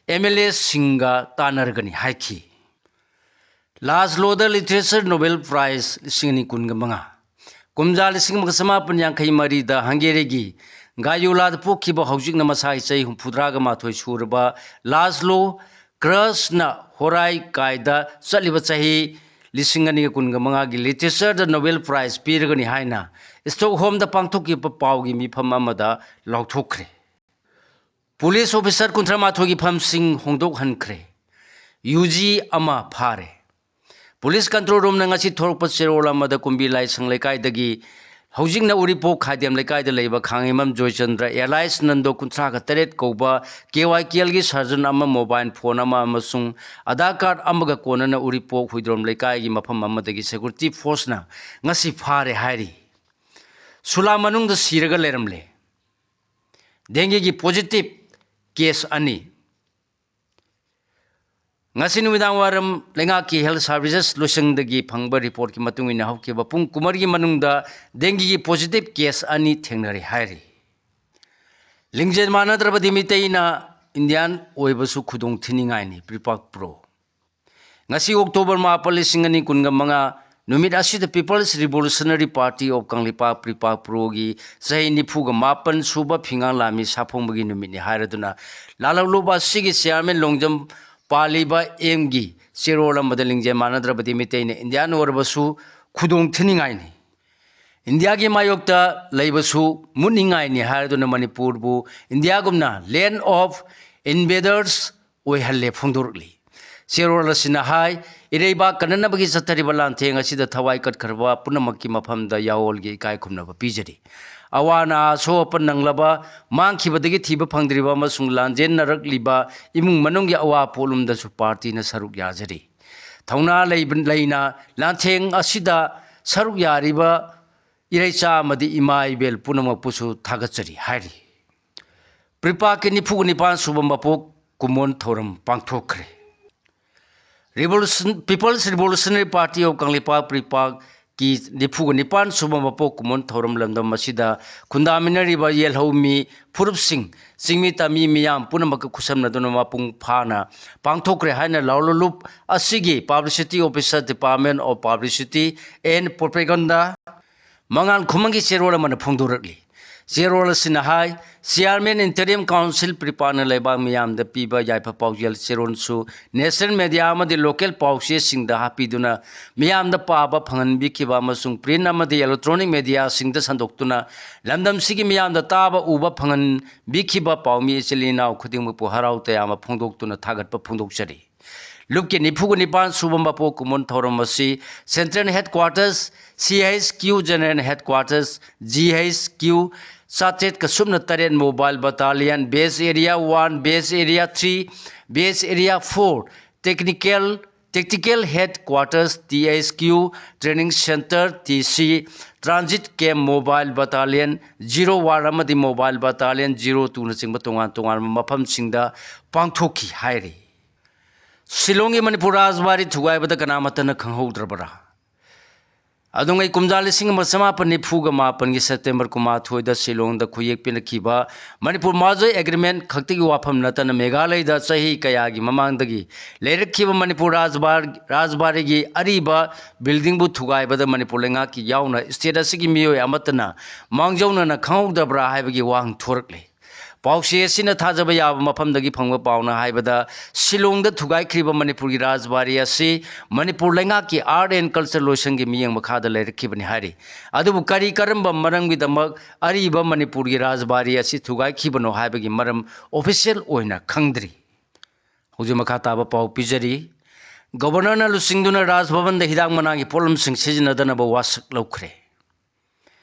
M L A ꯁꯤꯡꯒ ꯇꯥꯟꯅꯔꯒꯅꯤ ꯍꯥꯏꯈꯤ꯫ Laszlo ꯗ Literature Nobel Prize ꯂꯤꯁꯤꯡ ꯑꯅꯤ ꯀꯨꯟꯒ ꯃꯉꯥ꯫ ꯀꯨꯝꯖꯥ ꯂꯤꯁꯤꯡ ꯑꯃꯒ ꯆꯃꯥꯄꯟ ꯌꯥꯡꯈꯩ ꯃꯔꯤꯗ Hungary ꯒꯤ ꯒꯥꯌꯨꯂꯥꯗ ꯄꯣꯛꯈꯤꯕ ꯍꯧꯖꯤꯛꯅ ꯃꯁꯥꯒꯤ ꯆꯍꯤ ꯍꯨꯝꯐꯨꯇꯔꯥꯒ ꯃꯥꯊꯣꯏ ꯁꯨꯔꯕ Laszlo Krasznahorkai ꯗ ꯆꯠꯂꯤꯕ ꯆꯍꯤ ꯂꯤꯁꯤꯡ ꯑꯅꯤꯒ ꯀꯨꯟꯒ ꯃꯉꯥꯒꯤ ꯂꯤꯇꯔꯦꯆꯔꯗ ꯅꯣꯕꯦꯜ ꯄ꯭ꯔꯥꯏꯖ ꯄꯤꯔꯒꯅꯤ ꯍꯥꯏꯅ ꯁ꯭ꯇꯣꯛꯍꯣꯝꯗ ꯄꯥꯡꯊꯣꯛꯈꯤꯕ ꯄꯥꯎꯒꯤ ꯃꯤꯐꯝ ꯑꯃꯗ ꯂꯥꯎꯊꯣꯛꯈ꯭ꯔꯦ꯫ ꯄꯨꯂꯤꯁ ꯑꯣꯐꯤꯁꯥꯔ ꯀꯨꯟꯊ꯭ꯔꯥ ꯃꯥꯊꯣꯏꯒꯤ ꯐꯝꯁꯤꯡ ꯍꯣꯡꯗꯣꯛꯍꯟꯈ꯭ꯔꯦ꯫ ꯌꯨ ꯖꯤ ꯑꯃ ꯐꯥꯔꯦ꯫ ꯄꯨꯂꯤꯁ ꯀꯟꯇ꯭ꯔꯣꯜ ꯔꯨꯝꯅ ꯉꯁꯤ ꯊꯣꯔꯛꯄ ꯆꯦꯔꯣꯜ ꯑꯃꯗ ꯀꯨꯝꯕꯤ ꯂꯥꯏꯁꯪ ꯂꯩꯀꯥꯏꯗꯒꯤ ꯍꯧꯖꯤꯛꯅ ꯎꯔꯤꯄꯣꯛ ꯈꯥꯏꯗꯦꯝ ꯂꯩꯀꯥꯏꯗ ꯂꯩꯕ ꯈꯥꯡꯉꯩꯃꯝ ꯖꯣꯏꯆꯟꯗ꯭ꯔ ꯑꯦꯂꯥꯏꯁ ꯅꯟꯗꯣ ꯀꯨꯟꯊ꯭ꯔꯥꯒ ꯇꯔꯦꯠ ꯀꯧꯕ ꯀꯦ ꯋꯥꯏ ꯀꯦ ꯑꯦꯜꯒꯤ ꯁꯔꯖꯟ ꯑꯃ, ꯃꯣꯕꯥꯏꯜ ꯐꯣꯟ ꯑꯃ ꯑꯃꯁꯨꯡ ꯑꯙꯥꯔ ꯀꯥꯔꯗ ꯑꯃꯒ ꯀꯣꯟꯅꯅ ꯎꯔꯤꯄꯣꯛ ꯍꯨꯏꯗ꯭ꯔꯣꯝ ꯂꯩꯀꯥꯏꯒꯤ ꯃꯐꯝ ꯑꯃꯗꯒꯤ ꯁꯦꯀ꯭ꯌꯨꯔꯤꯇꯤ ꯐꯣꯔꯁꯅ ꯉꯁꯤ ꯐꯥꯔꯦ ꯍꯥꯏꯔꯤ꯫ ꯁꯨꯂꯥ ꯃꯅꯨꯡꯗ ꯁꯤꯔꯒ ꯂꯩꯔꯝꯂꯦ꯫ ꯗꯦꯡꯒꯤꯒꯤ ꯄꯣꯖꯤꯇꯤꯚ ꯀꯦꯁ ꯑꯅꯤ꯫ ꯉꯁꯤ ꯅꯨꯃꯤꯗꯥꯡ ꯋꯥꯏꯔꯝ ꯂꯩꯉꯥꯛꯀꯤ ꯍꯦꯜꯊ ꯁꯥꯔꯚꯤꯁꯦꯁ ꯂꯣꯏꯁꯪꯗꯒꯤ ꯐꯪꯕ ꯔꯤꯄꯣꯔꯠꯀꯤ ꯃꯇꯨꯡ ꯏꯟꯅ ꯍꯧꯈꯤꯕ ꯄꯨꯡ ꯀꯨꯟꯃꯔꯤꯒꯤ ꯃꯅꯨꯡꯗ ꯗꯦꯡꯒꯤꯒꯤ ꯄꯣꯖꯤꯇꯤꯚ ꯀꯦꯁ ꯑꯅꯤ ꯊꯦꯡꯅꯔꯦ ꯍꯥꯏꯔꯤ꯫ ꯂꯤꯡꯖꯦꯜ ꯃꯥꯟꯅꯗ꯭ꯔꯕꯗꯤ ꯃꯤꯇꯩꯅ ꯏꯟꯗꯤꯌꯥꯟ ꯑꯣꯏꯕꯁꯨ ꯈꯨꯗꯣꯡ ꯊꯤꯅꯤꯡꯉꯥꯏꯅꯤ, ꯄ꯭ꯔꯤꯄꯥꯛ ꯄ꯭ꯔꯣ꯫ ꯉꯁꯤ ꯑꯣꯛꯇꯣꯕꯔ ꯃꯥꯄꯜ, ꯂꯤꯁꯤꯡ ꯑꯅꯤ ꯀꯨꯟꯒ ꯃꯉꯥ ꯅꯨꯃꯤꯠ ꯑꯁꯤꯗ People's Revolutionary Party of Kangleipak, ꯄ꯭ꯔꯤꯄꯥꯛ ꯄ꯭ꯔꯣꯒꯤ ꯆꯍꯤ ꯅꯤꯐꯨꯒ ꯃꯥꯄꯟ ꯁꯨꯕ ꯐꯤꯉꯥꯡ ꯂꯥꯝꯃꯤ ꯁꯥꯐꯣꯡꯕꯒꯤ ꯅꯨꯃꯤꯠꯅꯤ ꯍꯥꯏꯔꯗꯨꯅ ꯂꯥꯜꯍꯧꯂꯨꯞ ꯑꯁꯤꯒꯤ ꯆꯤꯌꯥꯔꯃꯦꯟ ꯂꯣꯡꯖꯝ ꯄꯥꯜꯂꯤꯕ ꯑꯦꯝꯒꯤ ꯆꯦꯔꯣꯜ ꯑꯃꯗ ꯂꯤꯡꯖꯦꯜ ꯃꯥꯟꯅꯗ꯭ꯔꯕꯗꯤ ꯃꯤꯇꯩꯅ ꯏꯟꯗꯤꯌꯥꯟ ꯑꯣꯏꯔꯕꯁꯨ ꯈꯨꯗꯣꯡ ꯊꯤꯅꯤꯡꯉꯥꯏꯅꯤ꯫ ꯏꯟꯗꯤꯌꯥꯒꯤ ꯃꯥꯌꯣꯛꯇ ꯂꯩꯕꯁꯨ ꯃꯨꯠꯅꯤꯡꯉꯥꯏꯅꯤ ꯍꯥꯏꯔꯗꯨꯅ ꯃꯅꯤꯄꯨꯔꯕꯨ ꯏꯟꯗꯤꯌꯥꯒꯨꯝꯅ land of invaders ꯑꯣꯏꯍꯜꯂꯦ ꯐꯣꯡꯗꯣꯔꯛꯂꯤ꯫ ꯆꯦꯔꯣꯜ ꯑꯁꯤꯅ ꯍꯥꯏ, ꯏꯔꯩꯕꯥꯛ ꯀꯟꯅꯅꯕꯒꯤ ꯆꯠꯊꯔꯤꯕ ꯂꯥꯟꯊꯦꯡ ꯑꯁꯤꯗ ꯊꯋꯥꯏ ꯀꯠꯈ꯭ꯔꯕ ꯄꯨꯝꯅꯃꯛꯀꯤ ꯃꯐꯝꯗ ꯌꯥꯑꯣꯜꯒꯤ ꯏꯀꯥꯏ ꯈꯨꯝꯅꯕ ꯄꯤꯖꯔꯤ꯫ ꯑꯋꯥ ꯑꯅꯥ, ꯑꯁꯣꯛ ꯑꯄꯟ ꯅꯪꯂꯕ, ꯃꯥꯡꯈꯤꯕꯗꯒꯤ ꯊꯤꯕ ꯐꯪꯗ꯭ꯔꯤꯕ ꯑꯃꯁꯨꯡ ꯂꯥꯟꯖꯦꯟꯅꯔꯛꯂꯤꯕ ꯏꯃꯨꯡ ꯃꯅꯨꯡꯒꯤ ꯑꯋꯥ ꯄꯣꯠꯂꯨꯝꯗꯁꯨ ꯄꯥꯔꯇꯤꯅ ꯁꯔꯨꯛ ꯌꯥꯖꯔꯤ꯫ ꯊꯧꯅꯥ ꯂꯩꯕ, ꯂꯩꯅ ꯂꯥꯟꯊꯦꯡ ꯑꯁꯤꯗ ꯁꯔꯨꯛ ꯌꯥꯔꯤꯕ ꯏꯔꯩꯆꯥ ꯑꯃꯗꯤ ꯏꯃꯥ ꯏꯕꯦꯜ ꯄꯨꯝꯅꯃꯛꯄꯨꯁꯨ ꯊꯥꯒꯠꯆꯔꯤ ꯍꯥꯏꯔꯤ꯫ ꯄ꯭ꯔꯤꯄꯥꯛꯀꯤ ꯅꯤꯐꯨꯒ ꯅꯤꯄꯥꯟ ꯁꯨꯕ ꯃꯄꯣꯛ ꯀꯨꯝꯑꯣꯟ ꯊꯧꯔꯝ ꯄꯥꯡꯊꯣꯛꯈ꯭ꯔꯦ꯫ Revolution, People's Revolutionary Party of Kangleipak, ꯄ꯭ꯔꯤꯄꯥꯛꯀꯤ ꯅꯤꯐꯨꯒ ꯅꯤꯄꯥꯟ ꯁꯨꯕ ꯃꯄꯣꯛ ꯀꯨꯝꯑꯣꯟ ꯊꯧꯔꯝ ꯂꯝꯗꯝ ꯑꯁꯤꯗ ꯈꯨꯟꯗꯥꯃꯤꯟꯅꯔꯤꯕ ꯌꯦꯜꯍꯧꯃꯤ ꯐꯨꯔꯨꯞꯁꯤꯡ, ꯆꯤꯡꯃꯤ ꯇꯝꯃꯤ ꯃꯤꯌꯥꯝ ꯄꯨꯝꯅꯃꯛꯀ ꯈꯨꯠꯁꯝꯅꯗꯨꯅ ꯃꯄꯨꯡ ꯐꯥꯅ ꯄꯥꯡꯊꯣꯛꯈ꯭ꯔꯦ ꯍꯥꯏꯅ ꯂꯥꯎꯂꯨꯞ ꯑꯁꯤꯒꯤ Publicity Officer, Department of Publicity and Propaganda, ꯃꯉꯥꯜ ꯈꯨꯃꯟꯒꯤ ꯆꯦꯔꯣꯜ ꯑꯃꯅ ꯐꯣꯡꯗꯣꯔꯛꯂꯤ꯫ ꯆꯦꯔꯣꯜ ꯑꯁꯤꯅ ꯍꯥꯏ, Chairman Interim Council ꯄ꯭ꯔꯤꯄꯥꯅ ꯂꯩꯕꯥꯛ ꯃꯤꯌꯥꯝꯗ ꯄꯤꯕ ꯌꯥꯏꯐ ꯄꯥꯎꯖꯦꯜ ꯆꯦꯔꯣꯜꯁꯨ national media ꯑꯃꯗꯤ local ꯄꯥꯎꯆꯦꯁꯤꯡꯗ ꯍꯥꯞꯄꯤꯗꯨꯅ ꯃꯤꯌꯥꯝꯗ ꯄꯥꯕ ꯐꯪꯍꯟꯕꯤꯈꯤꯕ ꯑꯃꯁꯨꯡ print ꯑꯃꯗꯤ electronic mediaꯁꯤꯡꯗ ꯁꯟꯗꯣꯛꯇꯨꯅ ꯂꯝꯗꯝꯁꯤꯒꯤ ꯃꯤꯌꯥꯝꯗ ꯇꯥꯕ ꯎꯕ ꯐꯪꯍꯟꯕꯤꯈꯤꯕ ꯄꯥꯎꯃꯤ ꯏꯆꯤꯜ ꯏꯅꯥꯎ ꯈꯨꯗꯤꯡꯃꯛꯄꯨ ꯍꯔꯥꯎ ꯇꯌꯥꯝꯕ ꯐꯣꯡꯗꯣꯛꯇꯨꯅ ꯊꯥꯒꯠꯄ ꯐꯣꯡꯗꯣꯛꯆꯔꯤ꯫ ꯂꯨꯞꯀꯤ ꯅꯤꯐꯨꯒ ꯅꯤꯄꯥꯟ ꯁꯨꯕ ꯃꯄꯣꯛ ꯀꯨꯝꯑꯣꯟ ꯊꯧꯔꯝ ꯑꯁꯤ Central Headquarters, C H Q General Headquarters, G H Q, ꯆꯥꯇ꯭ꯔꯦꯠꯀ ꯁꯨꯞꯅ ꯇꯔꯦꯠ Mobile Battalion, Base Area one, Base Area three, Base Area four, Technical, Tactical Headquarters, T H Q, Training Center, T C, Transit Camp, Mobile Battalion zero one ꯑꯃꯗꯤ Mobile Battalion zero twoꯅꯆꯤꯡꯕ ꯇꯣꯉꯥꯟ ꯇꯣꯉꯥꯟꯕ ꯃꯐꯝꯁꯤꯡꯗ ꯄꯥꯡꯊꯣꯛꯈꯤ ꯍꯥꯏꯔꯤ꯫ ꯁꯤꯂꯣꯡꯒꯤ ꯃꯅꯤꯄꯨꯔ ꯔꯥꯖꯕꯥꯔꯤ ꯊꯨꯒꯥꯏꯕꯗ ꯀꯅꯥꯃꯠꯇꯅ ꯈꯪꯍꯧꯗ꯭ꯔꯕꯔꯥ? ꯑꯗꯨꯉꯩ ꯀꯨꯝꯖꯥ ꯂꯤꯁꯤꯡ ꯑꯃ ꯆꯃꯥꯄꯟ ꯅꯤꯐꯨꯒ ꯃꯥꯄꯟꯒꯤ September ꯀꯨꯟꯃꯥꯊꯣꯏꯗ ꯁꯤꯂꯣꯡꯗ ꯈꯨꯌꯦꯛ ꯄꯤꯅꯈꯤꯕ ꯃꯅꯤꯄꯨꯔ ꯃꯥꯖꯣꯏ agreement ꯈꯛꯇꯒꯤ ꯋꯥꯐꯝ ꯅꯠꯇꯅ ꯃꯦꯘꯥꯂꯌꯗ ꯆꯍꯤ ꯀꯌꯥꯒꯤ ꯃꯃꯥꯡꯗꯒꯤ ꯂꯩꯔꯛꯈꯤꯕ ꯃꯅꯤꯄꯨꯔ ꯔꯥꯖꯕꯥꯔ-, ꯔꯥꯖꯕꯥꯔꯤꯒꯤ ꯑꯔꯤꯕ buildingꯕꯨ ꯊꯨꯒꯥꯏꯕꯗ ꯃꯅꯤꯄꯨꯔ ꯂꯩꯉꯥꯛꯀꯤ ꯌꯥꯎꯅ state ꯑꯁꯤꯒꯤ ꯃꯤꯑꯣꯏ ꯑꯃꯠꯇꯅ ꯃꯥꯡꯖꯧꯅꯅ ꯈꯪꯍꯧꯗꯕ꯭ꯔꯥ ꯍꯥꯏꯕꯒꯤ ꯋꯥꯍꯪ ꯊꯣꯔꯛꯂꯤ꯫ ꯄꯥꯎꯆꯦ ꯑꯁꯤꯅ ꯊꯥꯖꯕ ꯌꯥꯕ ꯃꯐꯝꯗꯒꯤ ꯐꯪꯕ ꯄꯥꯎꯅ ꯍꯥꯏꯕꯗ, ꯁꯤꯂꯣꯡꯗ ꯊꯨꯒꯥꯏꯈ꯭ꯔꯤꯕ ꯃꯅꯤꯄꯨꯔꯒꯤ ꯔꯥꯖꯕꯥꯔꯤ ꯑꯁꯤ ꯃꯅꯤꯄꯨꯔ ꯂꯩꯉꯥꯛꯀꯤ Art and Culture ꯂꯣꯏꯁꯪꯒꯤ ꯃꯤꯠꯌꯦꯡ ꯃꯈꯥꯗ ꯂꯩꯔꯛꯈꯤꯕꯅꯤ ꯍꯥꯏꯔꯤ꯫ ꯑꯗꯨꯕꯨ ꯀꯔꯤ ꯀꯔꯝꯕ ꯃꯔꯝꯒꯤꯗꯃꯛ ꯑꯔꯤꯕ ꯃꯅꯤꯄꯨꯔꯒꯤ ꯔꯥꯖꯕꯥꯔꯤ ꯑꯁꯤ ꯊꯨꯒꯥꯏꯈꯤꯕꯅꯣ ꯍꯥꯏꯕꯒꯤ ꯃꯔꯝ official ꯑꯣꯏꯅ ꯈꯪꯗ꯭ꯔꯤ꯫ ꯍꯧꯖꯤꯛ ꯃꯈꯥ ꯇꯥꯕ ꯄꯥꯎ ꯄꯤꯖꯔꯤ꯫ Governorꯅ ꯂꯨꯆꯤꯡꯗꯨꯅ ꯔꯥꯖ ꯚꯕꯟꯗ ꯍꯤꯗꯥꯛ ꯃꯅꯥꯒꯤ ꯄꯣꯠꯂꯝꯁꯤꯡ ꯁꯤꯖꯤꯟꯅꯗꯅꯕ ꯋꯥꯁꯛ ꯂꯧꯈ꯭ꯔꯦ꯫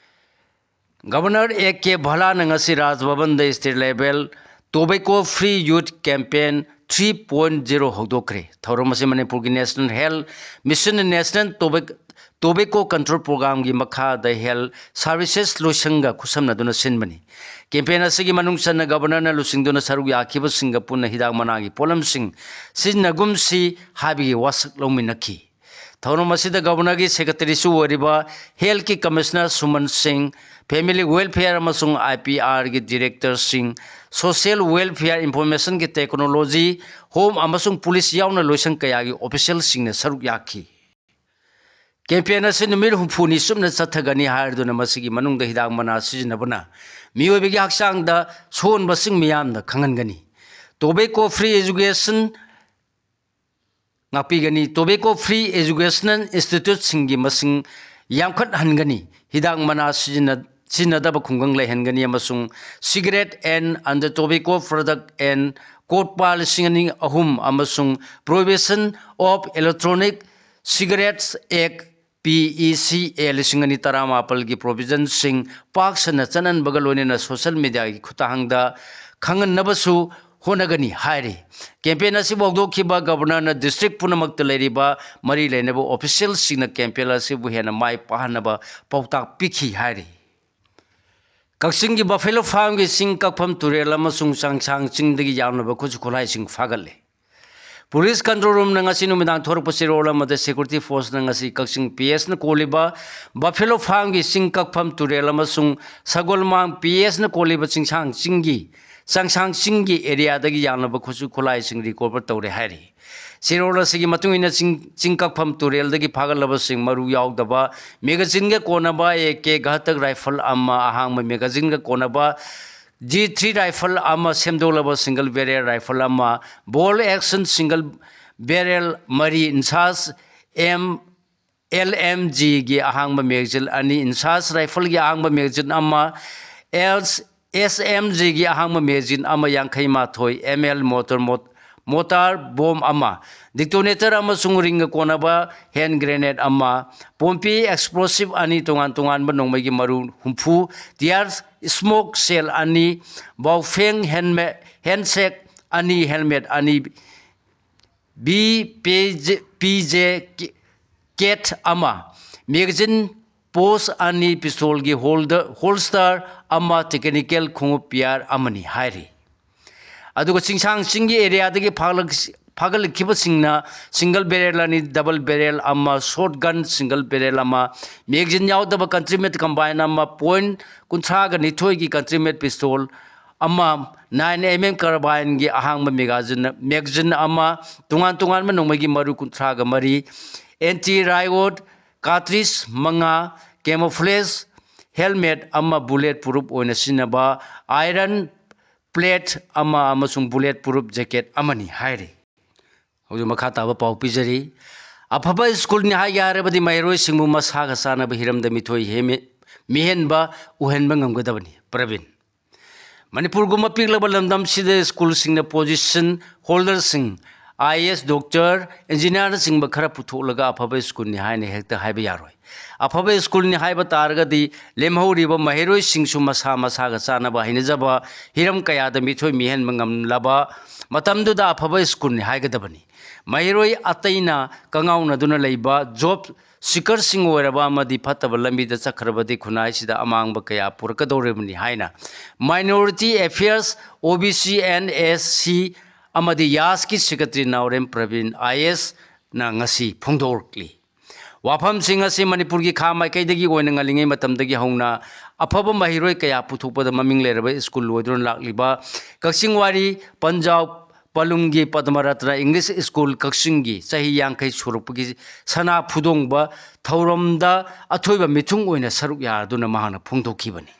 Governor A K ꯚꯂꯥꯅ ꯉꯁꯤ ꯔꯥꯖ ꯚꯕꯟꯗ state level Tobacco Free Youth Campaign three point zero ꯍꯧꯗꯣꯛꯈ꯭ꯔꯦ꯫ ꯊꯧꯔꯝ ꯑꯁꯤ ꯃꯅꯤꯄꯨꯔꯒꯤ National Health Mission National Tobac-, Tobacco Control Programꯒꯤ ꯃꯈꯥꯗ health services ꯂꯣꯏꯁꯪꯒ ꯈꯨꯠꯁꯝꯅꯗꯨꯅ ꯁꯤꯟꯕꯅꯤ꯫ Campaign ꯑꯁꯤꯒꯤ ꯃꯅꯨꯡ ꯆꯟꯅ Governorꯅ ꯂꯨꯆꯤꯡꯗꯨꯅ ꯁꯔꯨꯛ ꯌꯥꯈꯤꯕꯁꯤꯡꯒ ꯄꯨꯟꯅ ꯍꯤꯗꯥꯛ ꯃꯅꯥꯒꯤ ꯄꯣꯠꯂꯝꯁꯤꯡ ꯁꯤꯖꯤꯟꯅꯒꯨꯝꯁꯤ ꯍꯥꯏꯕꯒꯤ ꯋꯥꯁꯛ ꯂꯧꯃꯤꯟꯅꯈꯤ꯫ ꯊꯧꯔꯝ ꯑꯁꯤꯗ Governorꯒꯤ secretaryꯁꯨ ꯑꯣꯏꯔꯤꯕ Healthꯀꯤ Commissioner ꯁꯨꯃꯟ ꯁꯤꯡ, Family Welfare ꯑꯃꯁꯨꯡ IPRꯒꯤ directorꯁꯤꯡ, Social Welfare Informationꯒꯤ Technology, Home ꯑꯃꯁꯨꯡ Police ꯌꯥꯎꯅ ꯂꯣꯏꯁꯪ ꯀꯌꯥꯒꯤ officialꯁꯤꯡꯅ ꯁꯔꯨꯛ ꯌꯥꯈꯤ꯫ ꯀꯦꯝꯄꯦꯟ ꯑꯁꯤ ꯅꯨꯃꯤꯠ ꯍꯨꯝꯐꯨꯅꯤ ꯆꯨꯞꯅ ꯆꯠꯊꯒꯅꯤ ꯍꯥꯏꯔꯗꯨꯅ ꯃꯁꯤꯒꯤ ꯃꯅꯨꯡꯗ ꯍꯤꯗꯥꯛ ꯃꯅꯥ ꯁꯤꯖꯤꯟꯅꯕꯅ ꯃꯤꯑꯣꯏꯕꯒꯤ ꯍꯛꯆꯥꯡꯗ ꯁꯣꯛꯍꯟꯕꯁꯤꯡ ꯃꯤꯌꯥꯝꯗ ꯈꯪꯍꯟꯒꯅꯤ꯫ Tobacco Free Education ꯉꯥꯛꯄꯤꯒꯅꯤ꯫ Tobacco Free Educational Instituteꯁꯤꯡꯒꯤ ꯃꯁꯤꯡ ꯌꯥꯝꯈꯠꯍꯟꯒꯅꯤ꯫ ꯍꯤꯗꯥꯛ ꯃꯅꯥ ꯁꯤꯖꯤꯟꯅ-, ꯁꯤꯖꯤꯟꯅꯗꯕ ꯈꯨꯡꯒꯪ ꯂꯩꯍꯟꯒꯅꯤ ꯑꯃꯁꯨꯡ Cigarette and Other Tobacco Product Act ꯀꯣꯠꯄꯥ ꯂꯤꯁꯤꯡ ꯑꯅꯤ ꯑꯍꯨꯝ ꯑꯃꯁꯨꯡ Prohibition of Electronic Cigarettes Act, P E C A, ꯂꯤꯁꯤꯡ ꯑꯅꯤ ꯇꯔꯥꯃꯥꯄꯜꯒꯤ provisionꯁꯤꯡ ꯄꯥꯛ ꯁꯟꯅ ꯆꯠꯍꯟꯕꯒ ꯂꯣꯏꯅꯅ social mediaꯒꯤ ꯈꯨꯠꯊꯥꯡꯗ ꯈꯪꯍꯟꯅꯕꯁꯨ ꯍꯣꯠꯅꯒꯅꯤ ꯍꯥꯏꯔꯤ꯫ ꯀꯦꯝꯄꯦꯟ ꯑꯁꯤꯕꯨ ꯍꯧꯗꯣꯛꯈꯤꯕ ꯒꯕꯔꯅꯔꯅ district ꯄꯨꯝꯅꯃꯛꯇ ꯂꯩꯔꯤꯕ ꯃꯔꯤ ꯂꯩꯅꯕ officialꯁꯤꯡꯅ ꯀꯦꯝꯄꯦꯟ ꯑꯁꯤꯕꯨ ꯍꯦꯟꯅ ꯃꯥꯏ ꯄꯥꯛꯍꯟꯅꯕ ꯄꯥꯎꯇꯥꯛ ꯄꯤꯈꯤ ꯍꯥꯏꯔꯤ꯫ ꯀꯛꯆꯤꯡꯒꯤ Buffalo Farmꯒꯤ ꯆꯤꯡ ꯀꯛꯐꯝ ꯇꯨꯔꯦꯜ ꯑꯃꯁꯨꯡ ꯆꯥꯡꯁꯥꯡ ꯆꯤꯡꯗꯒꯤ ꯌꯥꯝꯂꯕ ꯈꯨꯠꯁꯨ ꯈꯨꯠꯂꯥꯏꯁꯤꯡ ꯐꯥꯒꯠꯂꯦ꯫ Police control roomꯅ ꯉꯁꯤ ꯅꯨꯃꯤꯗꯥꯡ ꯊꯣꯔꯛꯄ ꯆꯦꯔꯣꯜ ꯑꯃꯗ security forceꯅ ꯉꯁꯤ ꯀꯛꯆꯤꯡ P Sꯅ ꯀꯣꯜꯂꯤꯕ Buffalo Farmꯒꯤ ꯆꯤꯡ ꯀꯛꯐꯝ ꯇꯨꯔꯦꯜ ꯑꯃꯁꯨꯡ ꯁꯒꯣꯜꯃꯥꯡ P Sꯅ ꯀꯣꯜꯂꯤꯕ ꯆꯤꯡꯁꯥꯡ ꯆꯤꯡꯒꯤ, ꯆꯥꯡꯁꯥꯡ ꯆꯤꯡꯒꯤ areaꯗꯒꯤ ꯌꯥꯝꯂꯕ ꯈꯨꯠꯁꯨ ꯈꯨꯠꯂꯥꯏꯁꯤꯡ recover ꯇꯧꯔꯦ ꯍꯥꯏꯔꯤ꯫ ꯆꯦꯔꯣꯜ ꯑꯁꯤꯒꯤ ꯃꯇꯨꯡ ꯏꯟꯅ ꯆꯤꯡ, ꯆꯤꯡ ꯀꯛꯐꯝ ꯇꯨꯔꯦꯜꯗꯒꯤ ꯐꯥꯒꯠꯂꯕꯁꯤꯡ ꯃꯔꯨ ꯌꯥꯎꯗꯕ magazineꯒ ꯀꯣꯟꯅꯕ A K ꯘꯥꯇꯛ rifle ꯑꯃ, ꯑꯍꯥꯡꯕ magazineꯒ ꯀꯣꯟꯅꯕ G three rifle ꯑꯃ, ꯁꯦꯝꯗꯣꯛꯂꯕ single barrel rifle ꯑꯃ, bolt action single barrel ꯃꯔꯤ, INSAS M L M Gꯒꯤ ꯑꯍꯥꯡꯕ magazine ꯑꯅꯤ, INSAS rifleꯒꯤ ꯑꯍꯥꯡꯕ magazine ꯑꯃ, S-, S M Gꯒꯤ ꯑꯍꯥꯡꯕ magazine ꯑꯃ, ꯌꯥꯡꯈꯩ ꯃꯥꯊꯣꯏ M L mortar, mortar bomb ꯑꯃ, detonator ꯑꯃꯁꯨꯡ ringꯒ ꯀꯣꯟꯅꯕ hand grenade ꯑꯃ, ꯄꯣꯝꯄꯤ explosive ꯑꯅꯤ, ꯇꯣꯉꯥꯟ ꯇꯣꯉꯥꯟꯕ ꯅꯣꯡꯃꯩꯒꯤ ꯃꯔꯨ ꯍꯨꯝꯐꯨ, tear smoke shell ꯑꯅꯤ, ꯕꯥꯎꯐꯦꯡ ꯍꯦꯟꯃꯦ-, handsack ꯑꯅꯤ, helmet ꯑꯅꯤ, B P J, P J cat ꯑꯃ, magazine pouch ꯑꯅꯤ, pistolꯒꯤ holder, holster ꯑꯃ, technical ꯈꯣꯡꯎꯞ pair ꯑꯃꯅꯤ ꯍꯥꯏꯔꯤ꯫ ꯑꯗꯨꯒ ꯆꯤꯡꯁꯥꯡ ꯆꯤꯡꯒꯤ areaꯗꯒꯤ ꯐꯥꯒꯠꯂꯛ-, ꯐꯥꯒꯠꯂꯛꯈꯤꯕꯁꯤꯡꯅ single barrel ꯑꯅꯤ, double barrel ꯑꯃ, shotgun single barrel ꯑꯃ, magazine ꯌꯥꯎꯗꯕ country made combine ꯑꯃ, point ꯀꯨꯟꯊ꯭ꯔꯥꯒ ꯅꯤꯊꯣꯏꯒꯤ country made pistol ꯑꯃ, nine M M carbineꯒꯤ ꯑꯍꯥꯡꯕ magazine, magazine ꯑꯃ, ꯇꯣꯉꯥꯟ ꯇꯣꯉꯥꯟꯕ ꯅꯣꯡꯃꯩꯒꯤ ꯃꯔꯨ ꯀꯨꯟꯊ꯭ꯔꯥꯒ ꯃꯔꯤ, anti riot cartridge ꯃꯉꯥ, camouflage helmet ꯑꯃ, bullet proof ꯑꯣꯏꯅ ꯁꯤꯖꯤꯟꯅꯕ iron plate ꯑꯃ ꯑꯃꯁꯨꯡ bullet proof jacket ꯑꯃꯅꯤ ꯍꯥꯏꯔꯤ꯫ ꯍꯧꯖꯤꯛ ꯃꯈꯥ ꯇꯥꯕ ꯄꯥꯎ ꯄꯤꯖꯔꯤ꯫ ꯑꯐꯕ ꯁ꯭ꯀꯨꯜꯅꯤ ꯍꯥꯏꯒꯦ ꯍꯥꯏꯔꯕꯗꯤ ꯃꯍꯩꯔꯣꯏꯁꯤꯡꯕꯨ ꯃꯁꯥꯒ ꯆꯥꯟꯅꯕ ꯍꯤꯔꯝꯗ ꯃꯤꯊꯣꯏ ꯍꯦꯝꯃꯤ-, ꯃꯤꯍꯦꯟꯕ ꯑꯣꯏꯍꯟꯕ ꯉꯝꯒꯗꯕꯅꯤ꯫ ꯄ꯭ꯔꯕꯤꯟ, ꯃꯅꯤꯄꯨꯔꯒꯨꯝꯕ ꯄꯤꯛꯂꯕ ꯂꯝꯗꯝꯁꯤꯗ ꯁ꯭ꯀꯨꯜꯁꯤꯡꯅ position holderꯁꯤꯡ, IAS, doctor, engineerꯅꯆꯤꯡꯕ ꯈꯔ ꯄꯨꯊꯣꯛꯂꯒ ꯑꯐꯕ ꯁ꯭ꯀꯨꯜꯅꯤ ꯍꯥꯏꯅ ꯍꯦꯛꯇ ꯍꯥꯏꯕ ꯌꯥꯔꯣꯏ꯫ ꯑꯐꯕ ꯁ꯭ꯀꯨꯜꯅꯤ ꯍꯥꯏꯕ ꯇꯥꯔꯒꯗꯤ ꯂꯦꯝꯍꯧꯔꯤꯕ ꯃꯍꯩꯔꯣꯏꯁꯤꯡꯁꯨ ꯃꯁꯥ ꯃꯁꯥꯒ ꯆꯥꯟꯅꯕ ꯍꯩꯅꯖꯕ ꯍꯤꯔꯝ ꯀꯌꯥꯗ ꯃꯤꯊꯣꯏ ꯃꯤꯍꯦꯟꯕ ꯉꯝꯂꯕ ꯃꯇꯝꯗꯨꯗ ꯑꯐꯕ ꯁ꯭ꯀꯨꯜꯅꯤ ꯍꯥꯏꯒꯗꯕꯅꯤ꯫ ꯃꯍꯩꯔꯣꯏ ꯑꯇꯩꯅ ꯀꯉꯥꯎꯅꯗꯨꯅ ꯂꯩꯕ job seekerꯁꯤꯡ ꯑꯣꯏꯔꯕ ꯑꯃꯗꯤ ꯐꯠꯇꯕ ꯂꯝꯕꯤꯗ ꯆꯠꯈ꯭ꯔꯕꯗꯤ ꯈꯨꯟꯅꯥꯏꯁꯤꯗ ꯑꯃꯥꯡꯕ ꯀꯌꯥ ꯄꯨꯔꯛꯀꯗꯧꯔꯤꯕꯅꯤ ꯍꯥꯏꯅ Minority Affairs, OBC and SC ꯑꯃꯗꯤ ꯌꯥꯁꯀꯤ secretary ꯅꯥꯎꯔꯦꯝ ꯄ꯭ꯔꯕꯤꯟ IASꯅ ꯉꯁꯤ ꯐꯣꯡꯗꯣꯛꯂꯤ꯫ ꯋꯥꯐꯝꯁꯤꯡ ꯑꯁꯤ ꯃꯅꯤꯄꯨꯔꯒꯤ ꯈꯥ ꯃꯥꯏꯀꯩꯗꯒꯤ ꯑꯣꯏꯅ ꯉꯜꯂꯤꯉꯩ ꯃꯇꯝꯗꯒꯤ ꯍꯧꯅ ꯑꯐꯕ ꯃꯍꯩꯔꯣꯏ ꯀꯌꯥ ꯄꯨꯊꯣꯛꯄꯗ ꯃꯃꯤꯡ ꯂꯩꯔꯕ ꯁ꯭ꯀꯨꯜ ꯑꯣꯏꯗꯨꯅ ꯂꯥꯛꯂꯤꯕ ꯀꯛꯆꯤꯡ ꯋꯥꯏꯔꯤ ꯄꯟꯖꯥꯎ ꯄꯂꯨꯡꯒꯤ ꯄꯗꯃꯔꯠꯇꯅ ꯏꯪꯂꯤꯁ ꯁ꯭ꯀꯨꯜ ꯀꯛꯆꯤꯡꯒꯤ ꯆꯍꯤ ꯌꯥꯡꯈꯩ ꯁꯨꯔꯛꯄꯒꯤ ꯁꯅꯥ ꯐꯨꯗꯣꯡꯕ ꯊꯧꯔꯝꯗ ꯑꯊꯣꯏꯕ ꯃꯤꯊꯨꯡ ꯑꯣꯏꯅ ꯁꯔꯨꯛ ꯌꯥꯗꯨꯅ ꯃꯍꯥꯛꯅ ꯐꯣꯡꯗꯣꯛꯈꯤꯕꯅꯤ꯫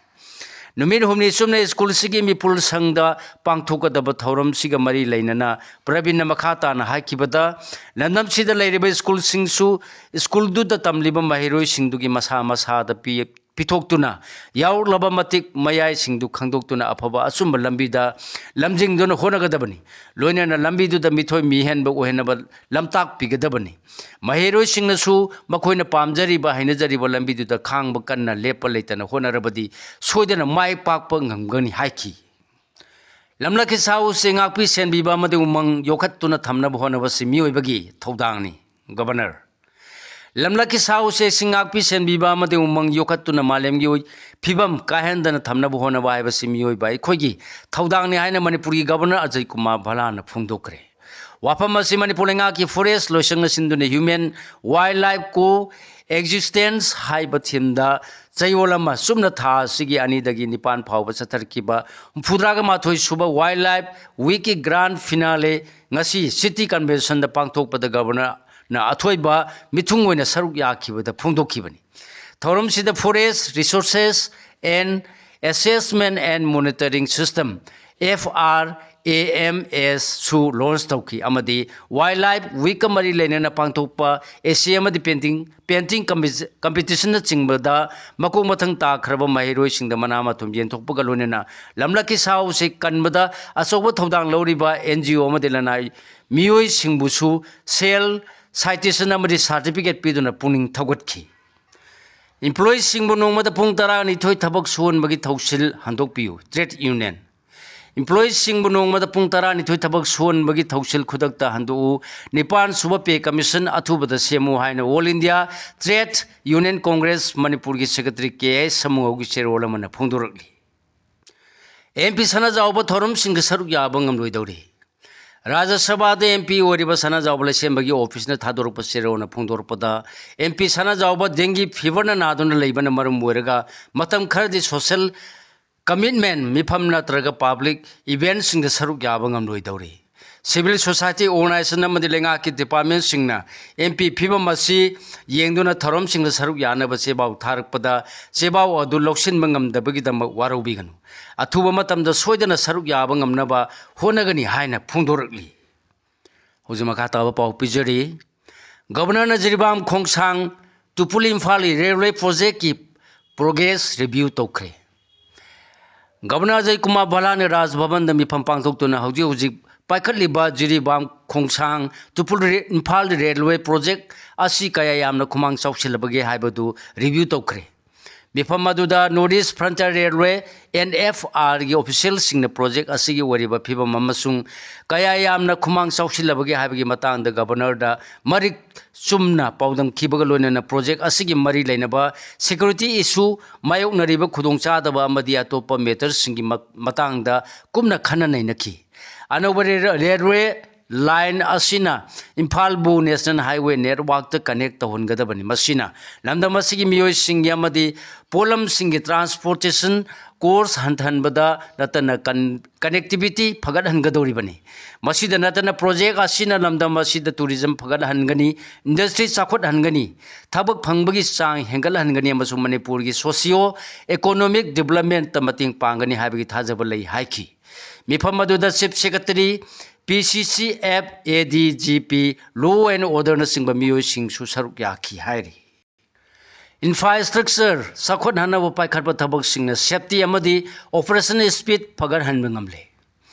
ꯅꯨꯃꯤꯠ ꯍꯨꯝꯅꯤ ꯆꯨꯞꯅ ꯁ꯭ꯀꯨꯜꯁꯤꯒꯤ ꯃꯤꯄꯨꯜ ꯁꯪꯗ ꯄꯥꯡꯊꯣꯛꯀꯗꯕ ꯊꯧꯔꯝꯁꯤꯒ ꯃꯔꯤ ꯂꯩꯅꯅ ꯄ꯭ꯔꯕꯤꯟꯅ ꯃꯈꯥ ꯇꯥꯅ ꯍꯥꯏꯈꯤꯕꯗ, ꯂꯝꯗꯝꯁꯤꯗ ꯂꯩꯔꯤꯕ ꯁ꯭ꯀꯨꯜꯁꯤꯡꯁꯨ ꯁ꯭ꯀꯨꯜꯗꯨꯗ ꯇꯝꯂꯤꯕ ꯃꯍꯩꯔꯣꯏꯁꯤꯡꯗꯨꯒꯤ ꯃꯁꯥ ꯃꯁꯥꯗ ꯄꯤ-, ꯄꯤꯊꯣꯛꯇꯨꯅ ꯌꯥꯎꯔꯛꯂꯕ ꯃꯇꯤꯛ ꯃꯌꯥꯏꯁꯤꯡꯗꯨ ꯈꯪꯗꯣꯛꯇꯨꯅ ꯑꯐꯕ ꯑꯆꯨꯝꯕ ꯂꯝꯕꯤꯗ ꯂꯝꯖꯤꯡꯗꯨꯅ ꯍꯣꯠꯅꯒꯗꯕꯅꯤ꯫ ꯂꯣꯏꯅꯅ ꯂꯝꯕꯤꯗꯨꯗ ꯃꯤꯊꯣꯏ ꯃꯤꯍꯦꯟꯕ ꯑꯣꯏꯍꯟꯅꯕ ꯂꯝꯇꯥꯛꯄꯤꯒꯗꯕꯅꯤ꯫ ꯃꯍꯩꯔꯣꯏꯁꯤꯡꯅꯁꯨ ꯃꯈꯣꯏꯅ ꯄꯥꯝꯖꯔꯤꯕ, ꯍꯩꯅꯖꯔꯤꯕ ꯂꯝꯕꯤꯗꯨꯗ ꯈꯥꯡꯕ ꯀꯟꯅ ꯂꯦꯞꯄ ꯂꯩꯇꯅ ꯍꯣꯠꯅꯔꯕꯗꯤ ꯁꯣꯏꯗꯅ ꯃꯥꯏ ꯄꯥꯛꯄ ꯉꯝꯒꯅꯤ ꯍꯥꯏꯈꯤ꯫ ꯂꯝꯂꯛꯀꯤ ꯁꯥ ꯎꯆꯦꯛ ꯉꯥꯛꯄꯤ ꯁꯦꯟꯕꯤꯕ ꯑꯃꯗꯤ ꯎꯃꯪ ꯌꯣꯛꯈꯠꯇꯨꯅ ꯊꯝꯅꯕ ꯍꯣꯠꯅꯕꯁꯤ ꯃꯤꯑꯣꯏꯕꯒꯤ ꯊꯧꯗꯥꯡꯅꯤ꯫ ꯒꯕꯔꯅꯔ, ꯂꯝꯂꯛꯀꯤ ꯁꯥ ꯎꯆꯦꯛꯁꯤꯡ ꯉꯥꯛꯄꯤ ꯁꯦꯟꯕꯤꯕ ꯑꯃꯗꯤ ꯎꯃꯪ ꯌꯣꯛꯈꯠꯇꯨꯅ ꯃꯥꯂꯦꯝꯒꯤ ꯑꯣꯏ-, ꯐꯤꯕꯝ ꯀꯥꯏꯍꯟꯗꯅ ꯊꯝꯅꯕ ꯍꯣꯠꯅꯕ ꯍꯥꯏꯕꯁꯤ ꯃꯤꯑꯣꯏꯕ ꯑꯩꯈꯣꯏꯒꯤ ꯊꯧꯗꯥꯡꯅꯤ ꯍꯥꯏꯅ ꯃꯅꯤꯄꯨꯔꯒꯤ ꯒꯕꯔꯅꯔ ꯑꯖꯌ ꯀꯨꯃꯥꯔ ꯚꯜꯂꯥꯅ ꯐꯣꯡꯗꯣꯛꯈ꯭ꯔꯦ꯫ ꯋꯥꯐꯝ ꯑꯁꯤ ꯃꯅꯤꯄꯨꯔ ꯂꯩꯉꯥꯛꯀꯤ forest ꯂꯣꯏꯁꯪꯅ ꯁꯤꯟꯗꯨꯅ Human Wildlife Co-existence ꯍꯥꯏꯕ themeꯗ ꯆꯌꯣꯜ ꯑꯃ ꯆꯨꯞꯅ ꯊꯥ ꯑꯁꯤꯒꯤ ꯑꯅꯤꯗꯒꯤ ꯅꯤꯄꯥꯟ ꯐꯥꯎꯕ ꯆꯠꯊꯔꯛꯈꯤꯕ ꯍꯨꯝꯐꯨꯇꯔꯥꯒ ꯃꯥꯊꯣꯏ ꯁꯨꯕ Wildlife Weekꯀꯤ grand finale ꯉꯁꯤ City Conventionꯗ ꯄꯥꯡꯊꯣꯛꯄꯗ ꯒꯕꯔꯅꯔ ꯅ ꯑꯊꯣꯏꯕ ꯃꯤꯊꯨꯡ ꯑꯣꯏꯅ ꯁꯔꯨꯛ ꯌꯥꯈꯤꯕꯗ ꯐꯣꯡꯗꯣꯛꯈꯤꯕꯅꯤ꯫ ꯊꯧꯔꯝꯁꯤꯗ Forest Resources and Assessment and Monitoring System, F R A M S, ꯁꯨ launch ꯇꯧꯈꯤ ꯑꯃꯗꯤ Wildlife Week ꯀ ꯃꯔꯤ ꯂꯩꯅꯅ ꯄꯥꯡꯊꯣꯛꯄ essay ꯑꯃꯗꯤ painting, painting competition ꯅꯆꯤꯡꯕꯗ ꯃꯀꯣꯛ ꯃꯊꯪ ꯇꯥꯈ꯭ꯔꯕ ꯃꯍꯩꯔꯣꯏꯁꯤꯡꯗ ꯃꯅꯥ ꯃꯊꯨꯝ ꯌꯦꯟꯊꯣꯛꯄꯒ ꯂꯣꯏꯅꯅ ꯂꯝꯂꯛꯀꯤ ꯁꯥ ꯎꯆꯦꯛ ꯀꯟꯕꯗ ꯑꯆꯧꯕ ꯊꯧꯗꯥꯡ ꯂꯧꯔꯤꯕ N G O ꯑꯃꯗꯤ ꯂꯅꯥꯏ ꯃꯤꯑꯣꯏꯁꯤꯡꯕꯨꯁꯨ ꯁꯦꯜ, citation ꯑꯃꯗꯤ certificate ꯄꯤꯗꯨꯅ ꯄꯨꯛꯅꯤꯡ ꯊꯧꯒꯠꯈꯤ꯫ Employeeꯁꯤꯡꯕꯨ ꯅꯣꯡꯃꯗ ꯄꯨꯡ ꯇꯔꯥꯅꯤꯊꯣꯏ ꯊꯕꯛ ꯁꯨꯍꯟꯕꯒꯤ ꯊꯧꯁꯤꯜ ꯍꯟꯗꯣꯛꯄꯤꯌꯨ꯫ Trade Union employeeꯁꯤꯡꯕꯨ ꯅꯣꯡꯃꯗ ꯄꯨꯡ ꯇꯔꯥꯅꯤꯊꯣꯏ ꯊꯕꯛ ꯁꯨꯍꯟꯕꯒꯤ ꯊꯧꯁꯤꯜ ꯈꯨꯗꯛꯇ ꯍꯟꯗꯣꯛꯎ꯫ ꯅꯤꯄꯥꯟ ꯁꯨꯕ pay commission ꯑꯊꯨꯕꯗ ꯁꯦꯝꯃꯨ ꯍꯥꯏꯅ All India Trade Union Congress ꯃꯅꯤꯄꯨꯔꯒꯤ secretary K S ꯁꯃꯨꯍꯧꯒꯤ ꯆꯦꯔꯣꯜ ꯑꯃꯅ ꯐꯣꯡꯗꯣꯔꯛꯂꯤ꯫ M P ꯁꯅꯥꯖꯥꯎꯕ ꯊꯧꯔꯝꯁꯤꯡꯗ ꯁꯔꯨꯛ ꯌꯥꯕ ꯉꯝꯂꯣꯏꯗꯧꯔꯤ꯫ ꯔꯥꯖ꯭ꯌ ꯁꯚꯥꯗ M P ꯑꯣꯏꯔꯤꯕ ꯁꯅꯥꯖꯥꯎꯕ ꯂꯩꯁꯦꯝꯕꯒꯤ office ꯅ ꯊꯥꯗꯣꯔꯛꯄ ꯆꯦꯔꯣꯜꯅ ꯐꯣꯡꯗꯣꯔꯛꯄꯗ, M P ꯁꯅꯥꯖꯥꯎꯕ dengue fever ꯅ ꯅꯥꯗꯨꯅ ꯂꯩꯕꯅ ꯃꯔꯝ ꯑꯣꯏꯔꯒ ꯃꯇꯝ ꯈꯔꯗꯤ social commitment, ꯃꯤꯐꯝ ꯅꯠꯇ꯭ꯔꯒ public event ꯁꯤꯡꯗ ꯁꯔꯨꯛ ꯌꯥꯕ ꯉꯝꯂꯣꯏꯗꯧꯔꯤ꯫ Civil society organization ꯑꯃꯗꯤ ꯂꯩꯉꯥꯛꯀꯤ department ꯁꯤꯡꯅ M P ꯐꯤꯕꯝ ꯑꯁꯤ ꯌꯦꯡꯗꯨꯅ ꯊꯧꯔꯝꯁꯤꯡꯗ ꯁꯔꯨꯛ ꯌꯥꯅꯕ ꯆꯦꯄꯥꯎ ꯊꯥꯔꯛꯄꯗ, ꯆꯦꯄꯥꯎ ꯑꯗꯨ ꯂꯧꯁꯤꯟꯕ ꯉꯝꯗꯕꯒꯤꯗꯃꯛ ꯋꯥꯔꯧꯕꯤꯒꯅꯨ꯫ ꯑꯊꯨꯕ ꯃꯇꯝꯗ ꯁꯣꯏꯗꯅ ꯁꯔꯨꯛ ꯌꯥꯕ ꯉꯝꯅꯕ ꯍꯣꯠꯅꯒꯅꯤ ꯍꯥꯏꯅ ꯐꯣꯡꯗꯣꯔꯛꯂꯤ꯫ ꯍꯧꯖꯤꯛ ꯃꯈꯥ ꯇꯥꯕ ꯄꯥꯎ ꯄꯤꯖꯔꯤ꯫ Governor ꯅ ꯖꯤꯔꯤꯕꯥꯝ ꯈꯣꯡꯁꯥꯡ ꯇꯨꯄꯨꯜ ꯏꯝꯐꯥꯜꯒꯤ railway project ꯀꯤ progress review ꯇꯧꯈ꯭ꯔꯦ꯫ Governor ꯑꯖꯌ ꯀꯨꯃꯥꯔ ꯚꯜꯂꯥꯅ ꯔꯥꯖ ꯚꯕꯟꯗ ꯃꯤꯐꯝ ꯄꯥꯡꯊꯣꯛꯇꯨꯅ ꯍꯧꯖꯤꯛ ꯍꯧꯖꯤꯛ ꯄꯥꯏꯈꯠꯂꯤꯕ ꯖꯤꯔꯤꯕꯥꯝ ꯈꯣꯡꯁꯥꯡ ꯇꯨꯄꯨꯜ ꯔꯦ-, ꯏꯝꯐꯥꯜ railway project ꯑꯁꯤ ꯀꯌꯥ ꯌꯥꯝꯅ ꯈꯨꯃꯥꯡ ꯆꯥꯎꯁꯤꯜꯂꯕꯒꯦ ꯍꯥꯏꯕꯗꯨ review ꯇꯧꯈ꯭ꯔꯦ꯫ ꯃꯤꯐꯝ ꯑꯗꯨꯗ North East Frontier Railway, N F R ꯒꯤ official ꯁꯤꯡꯅ project ꯑꯁꯤꯒꯤ ꯑꯣꯏꯔꯤꯕ ꯐꯤꯕꯝ ꯑꯃꯁꯨꯡ ꯀꯌꯥ ꯌꯥꯝꯅ ꯈꯨꯃꯥꯡ ꯆꯥꯎꯁꯤꯜꯂꯕꯒꯦ ꯍꯥꯏꯕꯒꯤ ꯃꯇꯥꯡꯗ Governor ꯗ ꯃꯔꯤꯛ ꯆꯨꯝꯅ ꯄꯥꯎꯗꯝꯈꯤꯕꯒ ꯂꯣꯏꯅꯅ project ꯑꯁꯤꯒꯤ ꯃꯔꯤ ꯂꯩꯅꯕ security issue, ꯃꯥꯌꯣꯛꯅꯔꯤꯕ ꯈꯨꯗꯣꯡꯆꯥꯗꯕ ꯑꯃꯗꯤ ꯑꯇꯣꯞꯄ matter ꯁꯤꯡꯒꯤ ꯃ-, ꯃꯇꯥꯡꯗ ꯀꯨꯞꯅ ꯈꯟꯅ ꯅꯩꯅꯈꯤ꯫ ꯑꯅꯧꯕ ꯔꯦ-, railway line ꯑꯁꯤꯅ ꯏꯝꯐꯥꯜꯕꯨ National Highway networkꯇ connect ꯇꯧꯍꯟꯒꯗꯕꯅꯤ꯫ ꯃꯁꯤꯅ ꯂꯝꯗꯝ ꯑꯁꯤꯒꯤ ꯃꯤꯑꯣꯏꯁꯤꯡꯒꯤ ꯑꯃꯗꯤ ꯄꯣꯠꯂꯝꯁꯤꯡꯒꯤ transportation cost ꯍꯟꯊꯍꯟꯕꯗ ꯅꯠꯇꯅ con-, connectivity ꯐꯒꯠꯍꯟꯒꯗꯧꯔꯤꯕꯅꯤ꯫ ꯃꯁꯤꯗ ꯅꯠꯇꯅ project ꯑꯁꯤꯅ ꯂꯝꯗꯝ ꯑꯁꯤꯗ tourism ꯐꯒꯠꯍꯟꯒꯅꯤ, industry ꯆꯥꯎꯈꯠꯍꯟꯒꯅꯤ, ꯊꯕꯛ ꯐꯪꯕꯒꯤ ꯆꯥꯡ ꯍꯦꯟꯒꯠꯍꯟꯒꯅꯤ ꯑꯃꯁꯨꯡ ꯃꯅꯤꯄꯨꯔꯒꯤ socio economic developmentꯇ ꯃꯇꯦꯡ ꯄꯥꯡꯒꯅꯤ ꯍꯥꯏꯕꯒꯤ ꯊꯥꯖꯕ ꯂꯩ ꯍꯥꯏꯈꯤ꯫ ꯃꯤꯐꯝ ꯑꯗꯨꯗ Chief Secretary, P C C F, A D G P, Law and Orderꯅꯆꯤꯡꯕ ꯃꯤꯑꯣꯏꯁꯤꯡꯁꯨ ꯁꯔꯨꯛ ꯌꯥꯈꯤ ꯍꯥꯏꯔꯤ꯫ Infrastructure ꯆꯥꯎꯈꯠꯍꯟꯅꯕ ꯄꯥꯏꯈꯠꯄ ꯊꯕꯛꯁꯤꯡꯅ safety ꯑꯃꯗꯤ operation speed ꯐꯒꯠꯍꯟꯕ ꯉꯝꯂꯦ꯫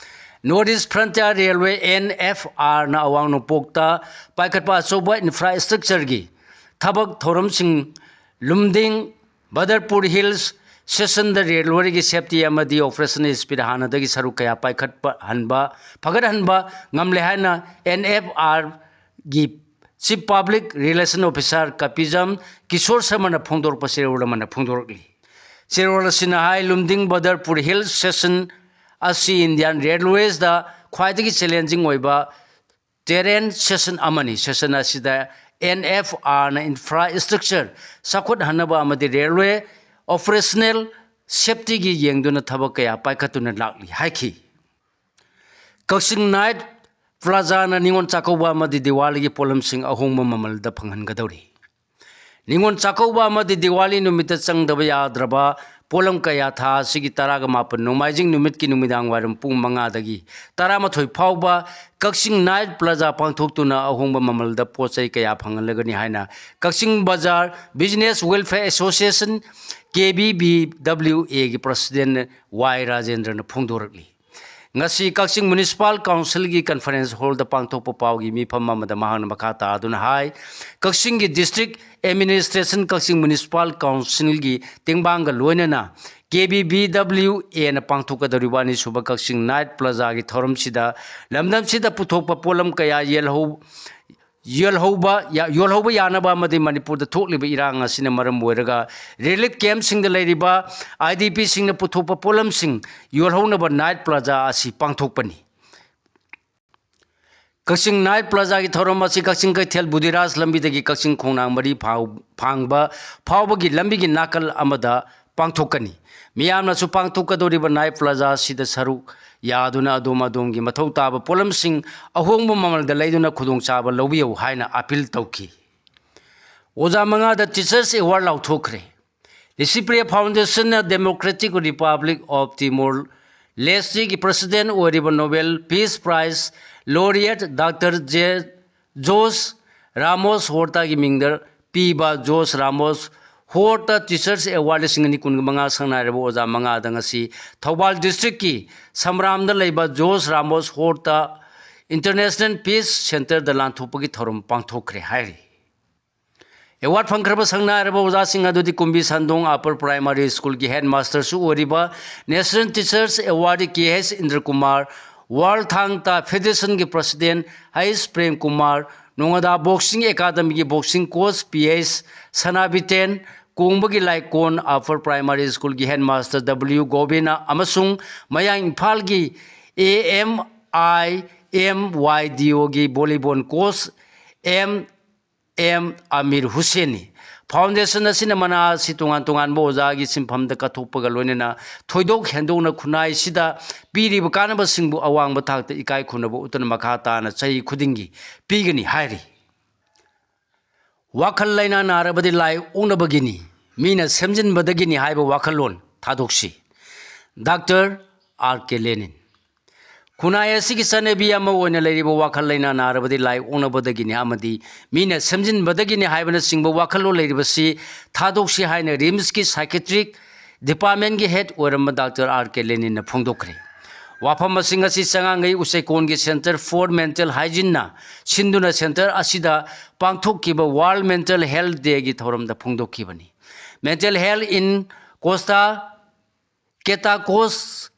North East Frontier Railway, N F Rꯅ ꯑꯋꯥꯡ ꯅꯣꯡꯄꯣꯛꯇ ꯄꯥꯏꯈꯠꯄ ꯑꯆꯧꯕ infrastructureꯒꯤ ꯊꯕꯛ ꯊꯧꯔꯝꯁꯤꯡ ꯂꯨꯝꯗꯤꯡ, ꯕꯗꯔꯄꯨꯔ Hills Stationꯗ railwayꯒꯤ safety ꯑꯃꯗꯤ operation speed ꯍꯥꯟꯅꯗꯒꯤ ꯁꯔꯨꯛ ꯀꯌꯥ ꯄꯥꯏꯈꯠꯄ ꯍꯟꯕ, ꯐꯒꯠꯍꯟꯕ ꯉꯝꯂꯦ ꯍꯥꯏꯅ N F Rꯒꯤ Chief Public Relation Officer ꯀꯄꯤꯖꯝ Kishore ꯁꯔꯃꯅ ꯐꯣꯡꯗꯣꯔꯛꯄ ꯆꯦꯔꯣꯜ ꯑꯃꯅ ꯐꯣꯡꯗꯣꯔꯛꯂꯤ꯫ ꯆꯦꯔꯣꯜ ꯑꯁꯤꯅ ꯍꯥꯏ, ꯂꯨꯝꯗꯤꯡ ꯕꯗꯔꯄꯨꯔ Hills Station ꯑꯁꯤ Indian Railwaysꯗ ꯈ꯭ꯋꯥꯏꯗꯒꯤ challenging ꯑꯣꯏꯕ terrain station ꯑꯃꯅꯤ꯫ Station ꯑꯁꯤꯗ N F Rꯅ infrastructure ꯆꯥꯎꯈꯠꯍꯟꯅꯕ ꯑꯃꯗꯤ railway operational safetyꯒꯤ ꯌꯦꯡꯗꯨꯅ ꯊꯕꯛ ꯀꯌꯥ ꯄꯥꯏꯈꯠꯇꯨꯅ ꯂꯥꯛꯂꯤ ꯍꯥꯏꯈꯤ꯫ ꯀꯛꯆꯤꯡ Night Plazaꯅ ꯅꯤꯉꯣꯜ ꯆꯥꯛꯀꯧꯕ ꯑꯃꯗꯤ ꯗꯤꯋꯥꯂꯤꯒꯤ ꯄꯣꯠꯂꯝꯁꯤꯡ ꯑꯍꯣꯡꯕ ꯃꯃꯜꯗ ꯐꯪꯍꯟꯒꯗꯧꯔꯤ꯫ ꯅꯤꯉꯣꯜ ꯆꯥꯛꯀꯧꯕ ꯑꯃꯗꯤ ꯗꯤꯋꯥꯂꯤ ꯅꯨꯃꯤꯠꯇ ꯆꯪꯗꯕ ꯌꯥꯗ꯭ꯔꯕ ꯄꯣꯠꯂꯝ ꯀꯌꯥ ꯊꯥ ꯑꯁꯤꯒꯤ ꯇꯔꯥꯒ ꯃꯥꯄꯟ ꯅꯣꯡꯃꯥꯏꯖꯤꯡ ꯅꯨꯃꯤꯠꯀꯤ ꯅꯨꯃꯤꯗꯥꯡ ꯋꯥꯏꯔꯝ ꯄꯨꯡ ꯃꯉꯥꯗꯒꯤ ꯇꯔꯥꯃꯥꯊꯣꯏ ꯐꯥꯎꯕ ꯀꯛꯆꯤꯡ Night Plaza ꯄꯥꯡꯊꯣꯛꯇꯨꯅ ꯑꯍꯣꯡꯕ ꯃꯃꯜꯗ ꯄꯣꯠ ꯆꯩ ꯀꯌꯥ ꯐꯪꯍꯜꯂꯒꯅꯤ ꯍꯥꯏꯅ ꯀꯛꯆꯤꯡ ꯕꯖꯥꯔ Business Welfare Association, K B B W Aꯒꯤ President Y ꯔꯥꯖꯦꯟꯗ꯭ꯔꯅ ꯐꯣꯡꯗꯣꯔꯛꯂꯤ꯫ ꯉꯁꯤ ꯀꯛꯆꯤꯡ Municipal Councilꯒꯤ conference hallꯗ ꯄꯥꯡꯊꯣꯛꯄ ꯄꯥꯎꯒꯤ ꯃꯤꯐꯝ ꯑꯃꯗ ꯃꯍꯥꯛꯅ ꯃꯈꯥ ꯇꯥꯗꯨꯅ ꯍꯥꯏ, ꯀꯛꯆꯤꯡꯒꯤ district administration, ꯀꯛꯆꯤꯡ Municipal Councilꯒꯤ ꯇꯦꯡꯕꯥꯡꯒ ꯂꯣꯏꯅꯅ K B B W Aꯅ ꯄꯥꯡꯊꯣꯛꯀꯗꯧꯔꯤꯕ ꯑꯅꯤꯁꯨꯕ ꯀꯛꯆꯤꯡ Night Plazaꯒꯤ ꯊꯧꯔꯝꯁꯤꯗ ꯂꯝꯗꯝꯁꯤꯗ ꯄꯨꯊꯣꯛꯄ ꯄꯣꯠꯂꯝ ꯀꯌꯥ ꯌꯦꯜꯍꯧ-, ꯌꯣꯜꯍꯧꯕ ꯌꯥ-, ꯌꯣꯜꯍꯧꯕ ꯌꯥꯅꯕ ꯑꯃꯗꯤ ꯃꯅꯤꯄꯨꯔꯗ ꯊꯣꯛꯂꯤꯕ ꯏꯔꯥꯡ ꯑꯁꯤꯅ ꯃꯔꯝ ꯑꯣꯏꯔꯒ relief campꯁꯤꯡꯗ ꯂꯩꯔꯤꯕ I D Pꯁꯤꯡꯅ ꯄꯨꯊꯣꯛꯄ ꯄꯣꯠꯂꯝꯁꯤꯡ ꯌꯣꯜꯍꯧꯅꯕ Night Plaza ꯑꯁꯤ ꯄꯥꯡꯊꯣꯛꯄꯅꯤ꯫ ꯀꯛꯆꯤꯡ ꯅꯥꯏꯠ ꯄ꯭ꯂꯥꯖꯥꯒꯤ ꯊꯧꯔꯝ ꯑꯁꯤ ꯀꯛꯆꯤꯡ ꯀꯩꯊꯦꯜ ꯕꯨꯙꯤꯔꯥꯖ ꯂꯝꯕꯤꯗꯒꯤ ꯀꯛꯆꯤꯡ ꯈꯣꯡꯅꯥꯡ ꯃꯔꯤ ꯐꯥꯎ-, ꯐꯥꯡꯕ ꯐꯥꯎꯕꯒꯤ ꯂꯝꯕꯤꯒꯤ ꯅꯥꯀꯜ ꯑꯃꯗ ꯄꯥꯡꯊꯣꯛꯀꯅꯤ꯫ ꯃꯤꯌꯥꯝꯅꯁꯨ ꯄꯥꯡꯊꯣꯛꯀꯗꯧꯔꯤꯕ ꯅꯥꯏꯠ ꯄ꯭ꯂꯥꯖꯥ ꯑꯁꯤꯗ ꯁꯔꯨꯛ ꯌꯥꯗꯨꯅ ꯑꯗꯣꯝ ꯑꯗꯣꯝꯒꯤ ꯃꯊꯧ ꯇꯥꯕ ꯄꯣꯠꯂꯝꯁꯤꯡ ꯑꯍꯣꯡꯕ ꯃꯃꯜꯗ ꯂꯩꯗꯨꯅ ꯈꯨꯗꯣꯡꯆꯥꯕ ꯂꯧꯕꯤꯌꯨ ꯍꯥꯏꯅ ꯑꯥꯄꯤꯜ ꯇꯧꯈꯤ꯫ ꯑꯣꯖꯥ ꯃꯉꯥꯗ Teachers Award ꯂꯥꯎꯊꯣꯛꯈ꯭ꯔꯦ꯫ ꯂꯤꯁꯤꯄ꯭ꯔꯤꯌꯥ ꯐꯥꯎꯟꯗꯦꯁꯟꯅ Democratic Republic of Timor Lesteꯒꯤ ꯄ꯭ꯔꯁꯤꯗꯦꯟ ꯑꯣꯏꯔꯤꯕ Nobel Peace Prize laureate doctor J Jose Ramos ꯍꯣꯔꯇꯥꯒꯤ ꯃꯤꯡꯗ ꯄꯤꯕ Jose Ramos Horta Teachers Award ꯂꯤꯁꯤꯡ ꯑꯅꯤ ꯀꯨꯟꯒ ꯃꯉꯥ ꯁꯪꯅꯥꯏꯔꯕ ꯑꯣꯖꯥ ꯃꯉꯥꯗ ꯉꯁꯤ ꯊꯧꯕꯥꯜ ꯗꯤꯁꯇ꯭ꯔꯤꯛꯀꯤ ꯁꯝꯔꯥꯝꯗ ꯂꯩꯕ ꯖꯣꯁ ꯔꯥꯃꯣꯁ ꯍꯣꯔꯇꯥ International Peace Centreꯗ ꯂꯥꯟꯊꯣꯛꯄꯒꯤ ꯊꯧꯔꯝ ꯄꯥꯡꯊꯣꯛꯈ꯭ꯔꯦ ꯍꯥꯏꯔꯤ꯫ ꯑꯦꯋꯥꯔꯗ ꯐꯪꯈ꯭ꯔꯕ ꯁꯪꯅꯥꯏꯔꯕ ꯑꯣꯖꯥꯁꯤꯡ ꯑꯗꯨꯗꯤ ꯀꯨꯝꯕꯤ ꯁꯟꯗꯣꯡ Upper Primary Schoolꯒꯤ headmasterꯁꯨ ꯑꯣꯏꯔꯤꯕ National Teachers Awardee K H Indrakumar, World Thang Ta Federationꯒꯤ president ꯍꯩꯁ ꯄ꯭ꯔꯦꯝ ꯀꯨꯃꯥꯔ, ꯅꯣꯉꯥꯗꯥ Boxing Academyꯒꯤ boxing coach P H Sanabiten, ꯀꯣꯡꯕꯒꯤ ꯂꯥꯏꯀꯣꯟ Upper Primary Schoolꯒꯤ headmaster ꯗꯕ꯭ꯂꯤꯎ ꯒꯣꯕꯤꯅ ꯑꯃꯁꯨꯡ ꯃꯌꯥꯡ ꯏꯝꯐꯥꯜꯒꯤ ꯑꯦ ꯑꯦꯝ ꯑꯥꯏ ꯑꯦꯝ ꯋꯥꯏ ꯗꯤ ꯑꯣꯒꯤ volleyball coach M M Amir ꯍꯨꯁꯦꯟꯅꯤ꯫ Foundation ꯑꯁꯤꯅ ꯃꯅꯥ ꯑꯁꯤ ꯇꯣꯉꯥꯟ ꯇꯣꯉꯥꯟꯕ ꯑꯣꯖꯥꯒꯤ ꯁꯤꯟꯐꯝꯗ ꯀꯠꯊꯣꯛꯄꯒ ꯂꯣꯏꯅꯅ ꯊꯣꯏꯗꯣꯛ ꯍꯦꯟꯗꯣꯛꯅ ꯈꯨꯟꯅꯥꯏꯁꯤꯗ ꯄꯤꯔꯤꯕ ꯀꯥꯟꯅꯕꯁꯤꯡꯕꯨ ꯑꯋꯥꯡꯕ ꯊꯥꯛꯇ ꯏꯀꯥꯏ ꯈꯨꯝꯅꯕ ꯎꯠꯇꯨꯅ ꯃꯈꯥ ꯇꯥꯅ ꯆꯍꯤ ꯈꯨꯗꯤꯡꯒꯤ ꯄꯤꯒꯅꯤ ꯍꯥꯏꯔꯤ꯫ ꯋꯥꯈꯜ ꯂꯩꯅꯥ ꯅꯥꯔꯕꯗꯤ ꯂꯥꯏ ꯑꯣꯛꯅꯕꯒꯤꯅꯤ, ꯃꯤꯅ ꯁꯦꯝꯖꯤꯟꯕꯗꯒꯤꯅꯤ ꯍꯥꯏꯕ ꯋꯥꯈꯜꯂꯣꯟ ꯊꯥꯗꯣꯛꯁꯤ꯫ ꯗꯥꯛꯇꯔ ꯑꯥꯔ ꯀꯦ ꯂꯦꯅꯤꯟ꯫ ꯈꯨꯟꯅꯥꯏ ꯑꯁꯤꯒꯤ ꯆꯠꯅꯕꯤ ꯑꯃ ꯑꯣꯏꯅ ꯂꯩꯔꯤꯕ ꯋꯥꯈꯜ ꯂꯩꯅꯥ ꯅꯥꯔꯕꯗꯤ ꯂꯥꯏ ꯑꯣꯛꯅꯕꯗꯒꯤꯅꯤ ꯑꯃꯗꯤ ꯃꯤꯅ ꯁꯦꯝꯖꯤꯟꯕꯗꯒꯤꯅꯤ ꯍꯥꯏꯕꯅꯆꯤꯡꯕ ꯋꯥꯈꯜꯂꯣꯟ ꯂꯩꯔꯤꯕꯁꯤ ꯊꯥꯗꯣꯛꯁꯤ ꯍꯥꯏꯅ ꯔꯤꯝꯁꯀꯤ psychiatric departmentꯀꯤ head ꯑꯣꯏꯔꯝꯕ ꯗꯥꯛꯇꯔ ꯑꯥꯔ ꯀꯦ ꯂꯦꯅꯤꯟꯅ ꯐꯣꯡꯗꯣꯛꯈ꯭ꯔꯦ꯫ ꯋꯥꯐꯝꯁꯤꯡ ꯑꯁꯤ ꯆꯉꯥꯡꯒꯩ ꯎꯆꯩꯀꯣꯟꯒꯤ Center for Mental Hygieneꯅ ꯁꯤꯟꯗꯨꯅ center ꯑꯁꯤꯗ ꯄꯥꯡꯊꯣꯛꯈꯤꯕ World Mental Health Dayꯒꯤ ꯊꯧꯔꯝꯗ ꯐꯣꯡꯗꯣꯛꯈꯤꯕꯅꯤ꯫ Mental health in Costa Catacos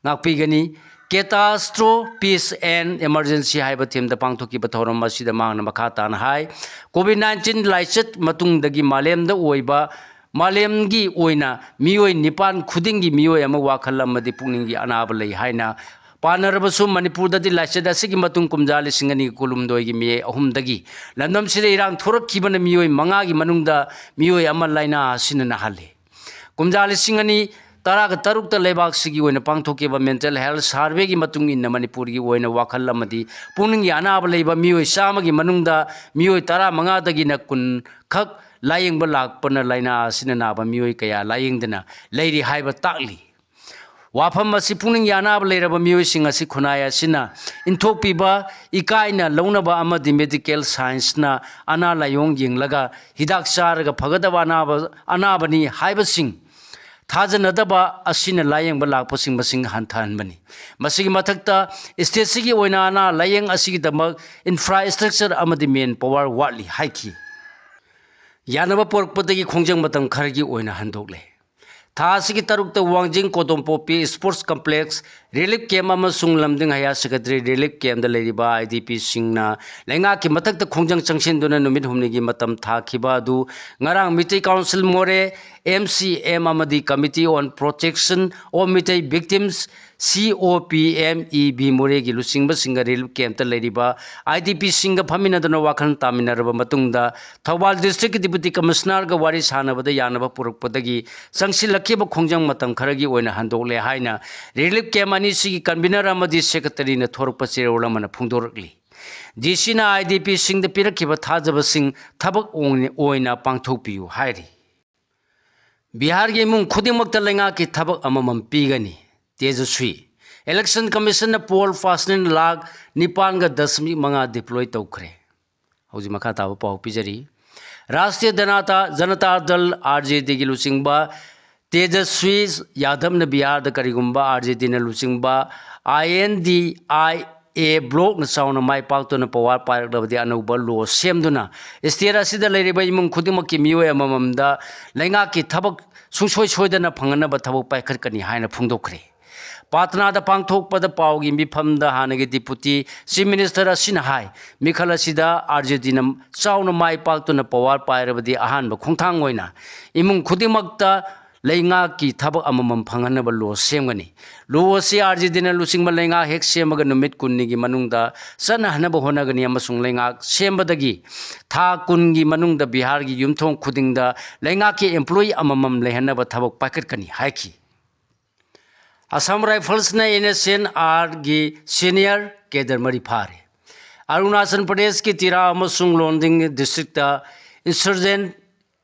ꯉꯥꯛꯄꯤꯒꯅꯤ꯫ Catastrophes and Emergency ꯍꯥꯏꯕ themeꯗ ꯄꯥꯡꯊꯣꯛꯈꯤꯕ ꯊꯧꯔꯝ ꯑꯁꯤꯗ ꯃꯍꯥꯛꯅ ꯃꯈꯥ ꯇꯥꯅ ꯍꯥꯏ, COVID nineteen ꯂꯥꯏꯆꯠ ꯃꯇꯨꯡꯗꯒꯤ ꯃꯥꯂꯦꯝꯗ ꯑꯣꯏꯕ, ꯃꯥꯂꯦꯝꯒꯤ ꯑꯣꯏꯅ ꯃꯤꯑꯣꯏ ꯅꯤꯄꯥꯟ ꯈꯨꯗꯤꯡꯒꯤ ꯃꯤꯑꯣꯏ ꯑꯃ ꯋꯥꯈꯜ ꯑꯃꯗꯤ ꯄꯨꯛꯅꯤꯡꯒꯤ ꯑꯅꯥꯕ ꯂꯩ ꯍꯥꯏꯅ ꯄꯥꯟꯅꯔꯕꯁꯨ ꯃꯅꯤꯄꯨꯔꯗꯗꯤ ꯂꯥꯏꯆꯠ ꯑꯁꯤꯒꯤ ꯃꯇꯨꯡ ꯀꯨꯝꯖꯥ ꯂꯤꯁꯤꯡ ꯑꯅꯤ ꯀꯨꯟꯍꯨꯝꯗꯣꯏꯒꯤ ꯃꯦ ꯑꯍꯨꯝꯗꯒꯤ ꯂꯝꯗꯝꯁꯤꯗ ꯏꯔꯥꯡ ꯊꯣꯔꯛꯈꯤꯕꯅ ꯃꯤꯑꯣꯏ ꯃꯉꯥꯒꯤ ꯃꯅꯨꯡꯗ ꯃꯤꯑꯣꯏ ꯑꯃ ꯂꯥꯏꯅꯥ ꯑꯁꯤꯅ ꯅꯥꯍꯜꯂꯤ꯫ ꯀꯨꯝꯖꯥ ꯂꯤꯁꯤꯡ ꯑꯅꯤ ꯇꯔꯥꯒ ꯇꯔꯨꯛꯇ ꯂꯩꯕꯥꯛꯁꯤꯒꯤ ꯑꯣꯏꯅ ꯄꯥꯡꯊꯣꯛꯈꯤꯕ ꯃꯦꯟꯇꯦꯜ ꯍꯦꯜꯊ ꯁꯔꯚꯦꯒꯤ ꯃꯇꯨꯡ ꯏꯟꯅ ꯃꯅꯤꯄꯨꯔꯒꯤ ꯑꯣꯏꯅ ꯋꯥꯈꯜ ꯑꯃꯗꯤ ꯄꯨꯛꯅꯤꯡꯒꯤ ꯑꯅꯥꯕ ꯂꯩꯕ ꯃꯤꯑꯣꯏ ꯆꯥꯝꯃꯒꯤ ꯃꯅꯨꯡꯗ ꯃꯤꯑꯣꯏ ꯇꯔꯥꯃꯉꯥꯗꯒꯤꯅ ꯀꯨꯟ ꯈꯛ ꯂꯥꯌꯦꯡꯕ ꯂꯥꯛꯄꯅ ꯂꯥꯏꯅꯥ ꯑꯁꯤꯅ ꯅꯥꯕ ꯃꯤꯑꯣꯏ ꯀꯌꯥ ꯂꯥꯌꯦꯡꯗꯅ ꯂꯩꯔꯤ ꯍꯥꯏꯕ ꯇꯥꯛꯂꯤ꯫ ꯋꯥꯐꯝ ꯑꯁꯤ ꯄꯨꯛꯅꯤꯡꯒꯤ ꯑꯅꯥꯕ ꯂꯩꯔꯕ ꯃꯤꯑꯣꯏꯁꯤꯡ ꯑꯁꯤ ꯈꯨꯟꯅꯥꯏ ꯑꯁꯤꯅ ꯏꯟꯊꯣꯛꯄꯤꯕ ꯏꯀꯥꯏꯅ ꯂꯧꯅꯕ ꯑꯃꯗꯤ ꯃꯦꯗꯤꯀꯦꯜ ꯁꯥꯏꯟꯁꯅ ꯑꯅꯥ ꯂꯥꯏꯑꯣꯡ ꯌꯦꯡꯂꯒ ꯍꯤꯗꯥꯛ ꯆꯥꯔꯒ ꯐꯒꯗꯕ ꯑꯅꯥꯕ, ꯑꯅꯥꯕꯅꯤ ꯍꯥꯏꯕꯁꯤꯡ ꯊꯥꯖꯅꯗꯕ ꯑꯁꯤꯅ ꯂꯥꯌꯦꯡꯕ ꯂꯥꯛꯄꯁꯤꯡ ꯃꯁꯤꯡ ꯍꯟꯊꯍꯟꯕꯅꯤ꯫ ꯃꯁꯤꯒꯤ ꯃꯊꯛꯇ ꯁ꯭ꯇꯦꯠꯁꯤꯒꯤ ꯑꯣꯏꯅ ꯑꯅꯥ ꯂꯥꯌꯦꯡ ꯑꯁꯤꯒꯤꯗꯃꯛ ꯏꯟꯐ꯭ꯔꯥꯁ꯭ꯇ꯭ꯔꯛꯆꯔ ꯑꯃꯗꯤ ꯃꯦꯟ ꯄꯥꯋꯔ ꯋꯥꯠꯂꯤ ꯍꯥꯏꯈꯤ꯫ ꯌꯥꯅꯕ ꯄꯨꯔꯛꯄꯗꯒꯤ ꯈꯣꯡꯖꯪ ꯃꯇꯝ ꯈꯔꯒꯤ ꯑꯣꯏꯅ ꯍꯟꯗꯣꯛꯂꯦ꯫ ꯊꯥ ꯑꯁꯤꯒꯤ ꯇꯔꯨꯛꯇ ꯋꯥꯡꯖꯤꯡ ꯀꯣꯗꯣꯝꯄꯣꯛꯄꯤ ꯁ꯭ꯄꯣꯔꯠꯁ ꯀꯝꯄ꯭ꯂꯦꯛꯁ ꯔꯤꯂꯤꯐ ꯀꯦꯝꯞ ꯑꯃꯁꯨꯡ ꯂꯝꯗꯤꯡ ꯍꯌꯥ ꯁꯦꯀ꯭ꯔꯦꯇꯔꯤ ꯔꯤꯂꯤꯐ ꯀꯦꯝꯞꯇ ꯂꯩꯔꯤꯕ ꯑꯥꯏ ꯗꯤ ꯄꯤꯁꯤꯡꯅ ꯂꯩꯉꯥꯛꯀꯤ ꯃꯊꯛꯇ ꯈꯣꯡꯖꯪ ꯆꯪꯁꯤꯟꯗꯨꯅ ꯅꯨꯃꯤꯠ ꯍꯨꯝꯅꯤꯒꯤ ꯃꯇꯝ ꯊꯥꯈꯤꯕ ꯑꯗꯨ ꯉꯔꯥꯡ ꯃꯤꯇꯩ ꯀꯥꯎꯟꯁꯤꯜ ꯃꯣꯔꯦ, ꯑꯦꯝ ꯁꯤ ꯑꯦꯝ ꯑꯃꯗꯤ Committee on Protection of Meitei Victims, ꯁꯤ ꯑꯣ ꯄꯤ ꯑꯦꯝ ꯏ ꯕꯤ ꯃꯣꯔꯦꯒꯤ ꯂꯨꯆꯤꯡꯕꯁꯤꯡꯒ ꯔꯤꯂꯤꯐ ꯀꯦꯝꯞꯇ ꯂꯩꯔꯤꯕ ꯑꯥꯏ ꯗꯤ ꯄꯤꯁꯤꯡꯒ ꯐꯝꯃꯤꯟꯅꯗꯨꯅ ꯋꯥꯈꯜ ꯇꯥꯃꯤꯟꯅꯔꯕ ꯃꯇꯨꯡꯗ ꯊꯧꯕꯥꯜ ꯗꯤꯁꯇ꯭ꯔꯤꯛꯀꯤ ꯗꯤꯄꯨꯇꯤ ꯀꯃꯤꯁꯅꯔꯒ ꯋꯥꯔꯤ ꯁꯥꯟꯅꯕꯗ ꯌꯥꯅꯕ ꯄꯨꯔꯛꯄꯗꯒꯤ ꯆꯪꯁꯤꯜꯂꯛꯈꯤꯕ ꯈꯣꯡꯖꯪ ꯃꯇꯝ ꯈꯔꯒꯤ ꯑꯣꯏꯅ ꯍꯟꯗꯣꯛꯂꯦ ꯍꯥꯏꯅ ꯔꯤꯂꯤꯐ ꯀꯦꯝꯞ ꯑꯅꯤꯁꯤꯒꯤ ꯀꯟꯚꯤꯅꯔ ꯑꯃꯗꯤ ꯁꯦꯀ꯭ꯔꯦꯇꯔꯤꯅ ꯊꯣꯔꯛꯄ ꯆꯦꯔꯣꯜ ꯑꯃꯅ ꯐꯣꯡꯗꯣꯔꯛꯂꯤ꯫ ꯗꯤ ꯁꯤꯅ ꯑꯥꯏ ꯗꯤ ꯄꯤꯁꯤꯡꯗ ꯄꯤꯔꯛꯈꯤꯕ ꯊꯥꯖꯕꯁꯤꯡ ꯊꯕꯛ ꯑꯣꯏꯅ, ꯑꯣꯏꯅ ꯄꯥꯡꯊꯣꯛꯄꯤꯌꯨ ꯍꯥꯏꯔꯤ꯫ ꯕꯤꯍꯥꯔꯒꯤ ꯏꯃꯨꯡ ꯈꯨꯗꯤꯡꯃꯛꯇ ꯂꯩꯉꯥꯛꯀꯤ ꯊꯕꯛ ꯑꯃꯃꯝ ꯄꯤꯒꯅꯤ꯫ ꯇꯦꯖꯁ꯭ꯋꯤ꯫ ꯏꯂꯦꯛꯁꯟ ꯀꯃꯤꯁꯟꯅ ꯄꯣꯜ ꯄꯥꯔꯁꯅꯦꯜ ꯂꯥꯈ ꯅꯤꯄꯥꯟꯒ ꯗꯁꯃꯤꯛ ꯃꯉꯥ ꯗꯤꯄ꯭ꯂꯣꯏ ꯇꯧꯈ꯭ꯔꯦ꯫ ꯍꯧꯖꯤꯛ ꯃꯈꯥ ꯇꯥꯕ ꯄꯥꯎ ꯄꯤꯖꯔꯤ꯫ ꯔꯥꯁꯇ꯭ꯔꯤꯌ ꯖꯅꯇꯥ, ꯖꯅꯇꯥ ꯗꯜ, ꯑꯥꯔ ꯖꯦ ꯗꯤꯒꯤ ꯂꯨꯆꯤꯡꯕ ꯇꯦꯖꯁ꯭ꯋꯤ ꯌꯥꯗꯕꯅ ꯕꯤꯍꯥꯔꯗ ꯀꯔꯤꯒꯨꯝꯕ ꯑꯥꯔ ꯖꯦ ꯗꯤꯅ ꯂꯨꯆꯤꯡꯕ ꯑꯥꯏ ꯑꯦꯟ ꯗꯤ ꯑꯥꯏ ꯑꯦ ꯕ꯭ꯂꯣꯛꯅ ꯆꯥꯎꯅ ꯃꯥꯏ ꯄꯥꯛꯇꯨꯅ ꯄꯋꯥꯔ ꯄꯥꯏꯔꯛꯂꯕꯗꯤ ꯑꯅꯧꯕ ꯂꯣ ꯁꯦꯝꯗꯨꯅ ꯁ꯭ꯇꯦꯠ ꯑꯁꯤꯗ ꯂꯩꯔꯤꯕ ꯏꯃꯨꯡ ꯈꯨꯗꯤꯡꯃꯛꯀꯤ ꯃꯤꯑꯣꯏ ꯑꯃꯃꯝꯗ ꯂꯩꯉꯥꯛꯀꯤ ꯊꯕꯛ ꯁꯨꯡꯁꯣꯏ ꯁꯣꯏꯗꯅ ꯐꯪꯍꯟꯅꯕ ꯊꯕꯛ ꯄꯥꯏꯈꯠꯀꯅꯤ ꯍꯥꯏꯅ ꯐꯣꯡꯗꯣꯛꯈ꯭ꯔꯦ꯫ ꯄꯥꯠꯅꯥꯗ ꯄꯥꯡꯊꯣꯛꯄꯗ ꯄꯥꯎꯒꯤ ꯃꯤꯐꯝꯗ ꯍꯥꯟꯅꯒꯤ ꯗꯤꯄꯨꯇꯤ ꯆꯤꯐ ꯃꯤꯅꯤꯁꯇꯔ ꯑꯁꯤꯅ ꯍꯥꯏ, ꯃꯤꯈꯜ ꯑꯁꯤꯗ ꯑꯥꯔ ꯖꯦ ꯗꯤꯅ ꯆꯥꯎꯅ ꯃꯥꯏ ꯄꯥꯛꯇꯨꯅ ꯄꯋꯥꯔ ꯄꯥꯏꯔꯕꯗꯤ ꯑꯍꯥꯟꯕ ꯈꯣꯡꯊꯥꯡ ꯑꯣꯏꯅ ꯏꯃꯨꯡ ꯈꯨꯗꯤꯡꯃꯛꯇ ꯂꯩꯉꯥꯛꯀꯤ ꯊꯕꯛ ꯑꯃꯃꯝ ꯐꯪꯍꯟꯅꯕ ꯂꯣ ꯁꯦꯝꯒꯅꯤ꯫ ꯂꯣ ꯑꯁꯤ ꯑꯥꯔ ꯖꯤ ꯗꯤꯅ ꯂꯨꯆꯤꯡꯕ ꯂꯩꯉꯥꯛ ꯍꯦꯛ ꯁꯦꯝꯃꯒ ꯅꯨꯃꯤꯠ ꯀꯨꯟꯅꯤꯒꯤ ꯃꯅꯨꯡꯗ ꯆꯠꯅꯍꯟꯅꯕ ꯍꯣꯠꯅꯒꯅꯤ ꯑꯃꯁꯨꯡ ꯂꯩꯉꯥꯛ ꯁꯦꯝꯕꯗꯒꯤ ꯊꯥ ꯀꯨꯟꯒꯤ ꯃꯅꯨꯡꯗ ꯕꯤꯍꯥꯔꯒꯤ ꯌꯨꯝꯊꯣꯡ ꯈꯨꯗꯤꯡꯗ ꯂꯩꯉꯥꯛꯀꯤ employee ꯑꯃꯃꯝ ꯂꯩꯍꯟꯅꯕ ꯊꯕꯛ ꯄꯥꯏꯈꯠꯀꯅꯤ ꯍꯥꯏꯈꯤ꯫ ꯑꯁꯥꯝ ꯔꯥꯏꯐꯜꯁꯅ ꯑꯦꯟ ꯑꯦꯁ ꯑꯦꯟ ꯑꯥꯔꯒꯤ senior cadre ꯃꯔꯤ ꯐꯥꯔꯦ꯫ ꯑꯔꯨꯅꯥꯆꯜ ꯄ꯭ꯔꯗꯦꯁꯀꯤ ꯇꯤꯔꯥ ꯑꯃꯁꯨꯡ ꯂꯣꯟꯗꯤꯡ districtꯇ insurgent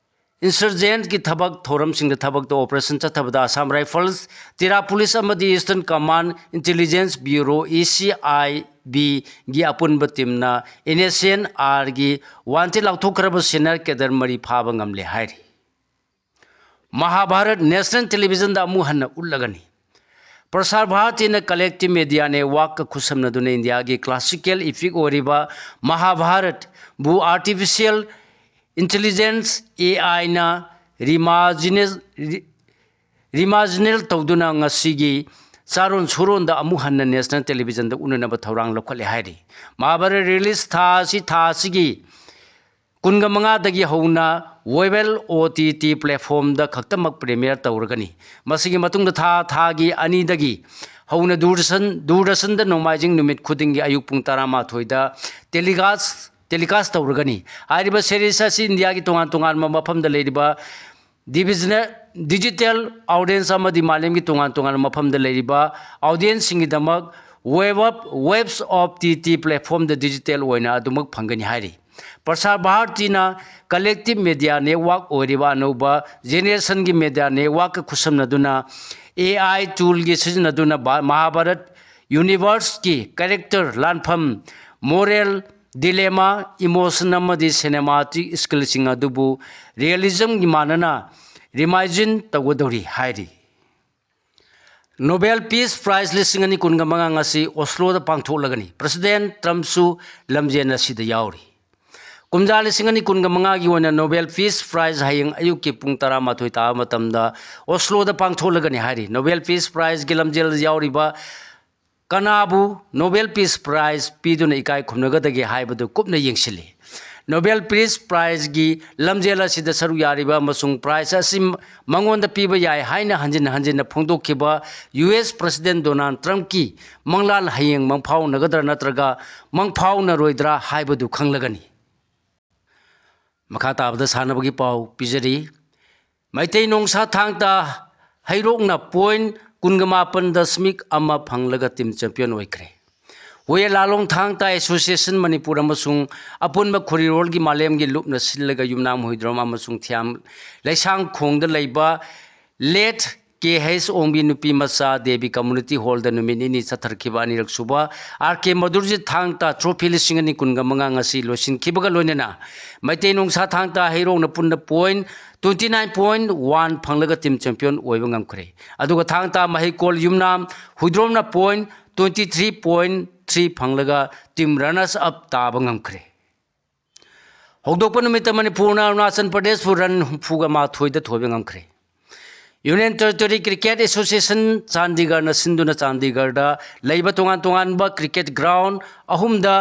insurgentꯀꯤ ꯊꯕꯛ ꯊꯧꯔꯝꯁꯤꯡꯗ ꯊꯕꯛꯇ operation ꯆꯠꯊꯕꯗ ꯑꯁꯥꯝ ꯔꯥꯏꯐꯜꯁ, ꯇꯤꯔꯥ ꯄꯨꯂꯤꯁ ꯑꯃꯗꯤ Eastern Command Intelligence Bureau, E C I Bꯒꯤ ꯑꯄꯨꯟꯕ teamꯅ ꯑꯦꯟ ꯑꯦꯁ ꯑꯦꯟ ꯑꯥꯔꯒꯤ wanted ꯂꯥꯎꯊꯣꯛꯈ꯭ꯔꯕ senior cadre ꯃꯔꯤ ꯐꯥꯕ ꯉꯝꯂꯦ ꯍꯥꯏꯔꯤ꯫ ꯃꯍꯥꯚꯥꯔꯠ national televisionꯗ ꯑꯃꯨꯛ ꯍꯟꯅ ꯎꯠꯂꯒꯅꯤ꯫ ꯄ꯭ꯔꯁꯥꯔ ꯚꯥꯔꯇꯤꯅ collective media networkꯀ ꯈꯨꯠꯁꯝꯅꯗꯨꯅ ꯏꯟꯗꯤꯌꯥꯒꯤ classical epic ꯑꯣꯏꯔꯤꯕ ꯃꯍꯥꯚꯥꯔꯠꯕꯨ artificial intelligence, AIꯅ reimaginal, reimaginal ꯇꯧꯗꯨꯅ ꯉꯁꯤꯒꯤ ꯆꯥꯔꯣꯟ ꯁꯨꯔꯣꯟꯗ ꯑꯃꯨꯛ ꯍꯟꯅ national televisionꯗ ꯎꯠꯅꯅꯕ ꯊꯧꯔꯥꯡ ꯂꯧꯈꯠꯂꯦ ꯍꯥꯏꯔꯤ꯫ ꯃꯍꯥꯚꯥꯔꯠ release ꯊꯥ ꯑꯁꯤ, ꯊꯥ ꯑꯁꯤꯒꯤ ꯀꯨꯟꯒ ꯃꯉꯥꯗꯒꯤ ꯍꯧꯅ ꯋꯦꯕꯜ ꯑꯣ ꯇꯤ ꯇꯤ platformꯗ ꯈꯛꯇꯃꯛ premiere ꯇꯧꯔꯒꯅꯤ꯫ ꯃꯁꯤꯒꯤ ꯃꯇꯨꯡꯗ ꯊꯥ ꯊꯥꯒꯤ ꯑꯅꯤꯗꯒꯤ ꯍꯧꯅ ꯗꯨꯔꯗꯔꯁꯟ, ꯗꯨꯔꯗꯔꯁꯟꯗ ꯅꯣꯡꯃꯥꯏꯖꯤꯡ ꯅꯨꯃꯤꯠ ꯈꯨꯗꯤꯡꯒꯤ ꯑꯌꯨꯛ ꯄꯨꯡ ꯇꯔꯥꯃꯥꯊꯣꯏꯗ telecast, telecast ꯇꯧꯔꯒꯅꯤ꯫ ꯍꯥꯏꯔꯤꯕ series ꯑꯁꯤ ꯏꯟꯗꯤꯌꯥꯒꯤ ꯇꯣꯉꯥꯟ ꯇꯣꯉꯥꯟꯕ ꯃꯐꯝꯗ ꯂꯩꯔꯤꯕ divisional, digital audience ꯑꯃꯗꯤ ꯃꯥꯂꯦꯝꯒꯤ ꯇꯣꯉꯥꯟ ꯇꯣꯉꯥꯟꯕ ꯃꯐꯝꯗ ꯂꯩꯔꯤꯕ audienceꯁꯤꯡꯒꯤꯗꯃꯛ web of, Waves of T T platformꯗ digital ꯑꯣꯏꯅ ꯑꯗꯨꯃꯛ ꯐꯪꯒꯅꯤ ꯍꯥꯏꯔꯤ꯫ ꯄ꯭ꯔꯁꯥꯔ ꯚꯥꯔꯇꯤꯅ collective media network ꯑꯣꯏꯔꯤꯕ ꯑꯅꯧꯕ generationꯒꯤ media networkꯀ ꯈꯨꯠꯁꯝꯅꯗꯨꯅ AI toolꯒꯤ ꯁꯤꯖꯤꯟꯅꯗꯨꯅ ꯚꯥ-, ꯃꯍꯥꯚꯥꯔꯠ universeꯀꯤ character, ꯂꯥꯟꯐꯝ, moral dilemma, emotion ꯑꯃꯗꯤ cinematic skillꯁꯤꯡ ꯑꯗꯨꯕꯨ realismꯒꯤ ꯃꯥꯟꯅꯅ reimagine ꯇꯧꯒꯗꯧꯔꯤ ꯍꯥꯏꯔꯤ꯫ Nobel Peace Prize ꯂꯤꯁꯤꯡ ꯑꯅꯤ ꯀꯨꯟꯒ ꯃꯉꯥ ꯉꯁꯤ ꯑꯣꯁꯂꯣꯗ ꯄꯥꯡꯊꯣꯛꯂꯒꯅꯤ꯫ President Trumpꯁꯨ ꯂꯝꯖꯦꯟ ꯑꯁꯤꯗ ꯌꯥꯎꯔꯤ꯫ ꯀꯨꯝꯖꯥ ꯂꯤꯁꯤꯡ ꯑꯅꯤ ꯀꯨꯟꯒ ꯃꯉꯥꯒꯤ ꯑꯣꯏꯅ Nobel Peace Prize ꯍꯌꯦꯡ ꯑꯌꯨꯛꯀꯤ ꯄꯨꯡ ꯇꯔꯥꯃꯥꯊꯣꯏ ꯇꯥꯕ ꯃꯇꯝꯗ ꯑꯣꯁꯂꯣꯗ ꯄꯥꯡꯊꯣꯛꯂꯒꯅꯤ ꯍꯥꯏꯔꯤ꯫ Nobel Peace Prizeꯀꯤ ꯂꯝꯖꯦꯜꯗ ꯌꯥꯎꯔꯤꯕ ꯀꯅꯥꯕꯨ Nobel Peace Prize ꯄꯤꯗꯨꯅ ꯏꯀꯥꯏ ꯈꯨꯝꯅꯒꯗꯒꯦ ꯍꯥꯏꯕꯗꯨ ꯀꯨꯞꯅ ꯌꯦꯡꯁꯤꯜꯂꯤ꯫ Nobel Peace Prizeꯒꯤ ꯂꯝꯖꯦꯜ ꯑꯁꯤꯗ ꯁꯔꯨꯛ ꯌꯥꯔꯤꯕ ꯑꯃꯁꯨꯡ prize ꯑꯁꯤ ꯃꯉꯣꯟꯗ ꯄꯤꯕ ꯌꯥꯏ ꯍꯥꯏꯅ ꯍꯟꯖꯤꯟ ꯍꯟꯖꯤꯟꯅ ꯐꯣꯡꯗꯣꯛꯈꯤꯕ ꯌꯨ ꯑꯦꯁ President Donald Trumpꯀꯤ ꯃꯪꯂꯥꯟ ꯍꯌꯦꯡ ꯃꯪꯐꯥꯎꯅꯒꯗ꯭ꯔꯥ ꯅꯠꯇ꯭ꯔꯒ ꯃꯪꯐꯥꯎꯅꯔꯣꯏꯗ꯭ꯔꯥ ꯍꯥꯏꯕꯗꯨ ꯈꯪꯂꯒꯅꯤ꯫ ꯃꯈꯥ ꯇꯥꯕꯗ ꯁꯥꯟꯅꯕꯒꯤ ꯄꯥꯎ ꯄꯤꯖꯔꯤ꯫ ꯃꯩꯇꯩ ꯅꯣꯡꯁꯥ ꯊꯥꯡ ꯇꯥ ꯍꯩꯔꯣꯛꯅ point ꯀꯨꯟꯒ ꯃꯥꯄꯟ ꯗꯁꯃꯤꯛ ꯑꯃ ꯐꯪꯂꯒ team champion ꯑꯣꯏꯈ꯭ꯔꯦ꯫ ꯍꯨꯌꯦ ꯂꯥꯂꯣꯡ ꯊꯥꯡ ꯇꯥ Association ꯃꯅꯤꯄꯨꯔ ꯑꯃꯁꯨꯡ ꯑꯄꯨꯟꯕ ꯈꯨꯔꯤꯔꯣꯜꯒꯤ ꯃꯥꯂꯦꯝꯒꯤ ꯂꯨꯞꯅ ꯁꯤꯜꯂꯒ ꯌꯨꯝꯅꯥꯝ ꯍꯨꯏꯗ꯭ꯔꯣꯝ ꯑꯃꯁꯨꯡ ꯊꯤꯌꯥꯝ ꯂꯩꯁꯥꯡꯈꯣꯡꯗ ꯂꯩꯕ late ꯀꯦ ꯍꯩꯁ ꯑꯣꯡꯕꯤ ꯅꯨꯄꯤ ꯃꯆꯥ ꯗꯦꯕꯤ community hallꯗ ꯅꯨꯃꯤꯠ ꯅꯤꯅꯤ ꯆꯠꯊꯔꯛꯈꯤꯕ ꯑꯅꯤꯔꯛ ꯁꯨꯕ ꯑꯥꯔ ꯀꯦ ꯃꯙꯨꯔꯖꯤꯠ ꯊꯥꯡ ꯇꯥ trophy ꯂꯤꯁꯤꯡ ꯑꯅꯤ ꯀꯨꯟꯒ ꯃꯉꯥ ꯉꯁꯤ ꯂꯣꯏꯁꯤꯟꯈꯤꯕꯒ ꯂꯣꯏꯅꯅ ꯃꯩꯇꯩ ꯅꯣꯡꯁꯥ ꯊꯥꯡ ꯇꯥ ꯍꯩꯔꯣꯛꯅ ꯄꯨꯟꯅ point twenty nine point one ꯐꯪꯂꯒ team champion ꯑꯣꯏꯕ ꯉꯝꯈ꯭ꯔꯦ꯫ ꯑꯗꯨꯒ ꯊꯥꯡ ꯇꯥ ꯃꯍꯩꯀꯣꯜ ꯌꯨꯝꯅꯥꯝ ꯍꯨꯏꯗ꯭ꯔꯣꯝꯅ point twenty three point three ꯐꯪꯂꯒ team runners up ꯇꯥꯕ ꯉꯝꯈ꯭ꯔꯦ꯫ ꯍꯧꯗꯣꯛꯄ ꯅꯨꯃꯤꯠꯇ ꯃꯅꯤꯄꯨꯔꯅ ꯑꯔꯨꯅꯥꯆꯜ ꯄ꯭ꯔꯗꯦꯁꯄꯨ run ꯍꯨꯝꯐꯨꯒ ꯃꯥꯊꯣꯏꯗ ꯊꯣꯏꯕ ꯉꯝꯈ꯭ꯔꯦ꯫ Union Territory Cricket Association ꯆꯥꯟꯗꯤꯒꯔꯅ ꯁꯤꯟꯗꯨꯅ ꯆꯥꯟꯗꯤꯒꯔꯗ ꯂꯩꯕ ꯇꯣꯉꯥꯟ ꯇꯣꯉꯥꯟꯕ cricket ground ꯑꯍꯨꯝꯗ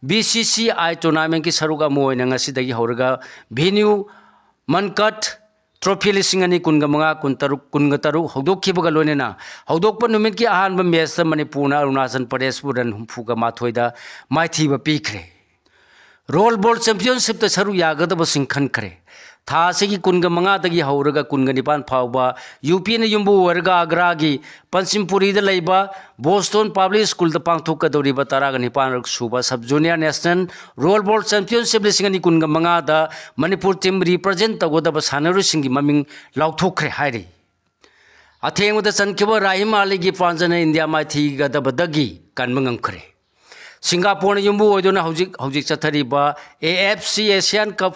B C C I tournamentꯀꯤ ꯁꯔꯨꯛ ꯑꯃ ꯑꯣꯏꯅ ꯉꯁꯤꯗꯒꯤ ꯍꯧꯔꯒ venue ꯃꯟꯀꯠ trophy ꯂꯤꯁꯤꯡ ꯑꯅꯤ ꯀꯨꯟꯒ ꯃꯉꯥ ꯀꯨꯟꯇꯔꯨꯛ ꯀꯨꯟꯒ ꯇꯔꯨꯛ ꯍꯧꯗꯣꯛꯈꯤꯕꯒ ꯂꯣꯏꯅꯅ ꯍꯧꯗꯣꯛꯄ ꯅꯨꯃꯤꯠꯀꯤ ꯑꯍꯥꯟꯕ matchꯇ ꯃꯅꯤꯄꯨꯔꯅ ꯑꯔꯨꯅꯥꯆꯜ ꯄ꯭ꯔꯗꯦꯁꯄꯨ run ꯍꯨꯝꯐꯨꯒ ꯃꯥꯊꯣꯏꯗ ꯃꯥꯏꯊꯤꯕ ꯄꯤꯈ꯭ꯔꯦ꯫ Roll ball championshipꯇ ꯁꯔꯨꯛ ꯌꯥꯒꯗꯕꯁꯤꯡ ꯈꯟꯈ꯭ꯔꯦ꯫ ꯊꯥ ꯑꯁꯤꯒꯤ ꯀꯨꯟꯒ ꯃꯉꯥꯗꯒꯤ ꯍꯧꯔꯒ ꯀꯨꯟꯒ ꯅꯤꯄꯥꯟ ꯐꯥꯎꯕ ꯌꯨ ꯄꯤꯅ ꯌꯨꯝꯕꯨ ꯑꯣꯏꯔꯒ ꯑꯒ꯭ꯔꯥꯒꯤ ꯄꯟꯆꯤꯝꯄꯨꯔꯤꯗ ꯂꯩꯕ ꯕꯣꯁꯇꯣꯟ ꯄꯕ꯭ꯂꯤꯛ ꯁ꯭ꯀꯨꯜꯗ ꯄꯥꯡꯊꯣꯛꯀꯗꯧꯔꯤꯕ ꯇꯔꯥꯒ ꯅꯤꯄꯥꯟ ꯁꯨꯕ sub junior national roll ball championship ꯂꯤꯁꯤꯡ ꯑꯅꯤ ꯀꯨꯟꯒ ꯃꯉꯥꯗ ꯃꯅꯤꯄꯨꯔ team represent ꯇꯧꯒꯗꯕ ꯁꯥꯟꯅꯔꯣꯏꯁꯤꯡꯒꯤ ꯃꯃꯤꯡ ꯂꯥꯎꯊꯣꯛꯈ꯭ꯔꯦ ꯍꯥꯏꯔꯤ꯫ ꯑꯊꯦꯡꯕꯗ ꯆꯟꯈꯤꯕ ꯔꯥꯍꯤꯝ ꯑꯂꯤꯒꯤ ꯄꯥꯟꯖꯅ ꯏꯟꯗꯤꯌꯥ ꯃꯥꯏꯊꯤꯒꯗꯕꯗꯒꯤ ꯀꯟꯕ ꯉꯝꯈ꯭ꯔꯦ꯫ ꯁꯤꯡꯒꯥꯄꯨꯔꯅ ꯌꯨꯝꯕꯨ ꯑꯣꯏꯗꯨꯅ ꯍꯧꯖꯤꯛ ꯍꯧꯖꯤꯛ ꯆꯠꯊꯔꯤꯕ A F C Asian Cup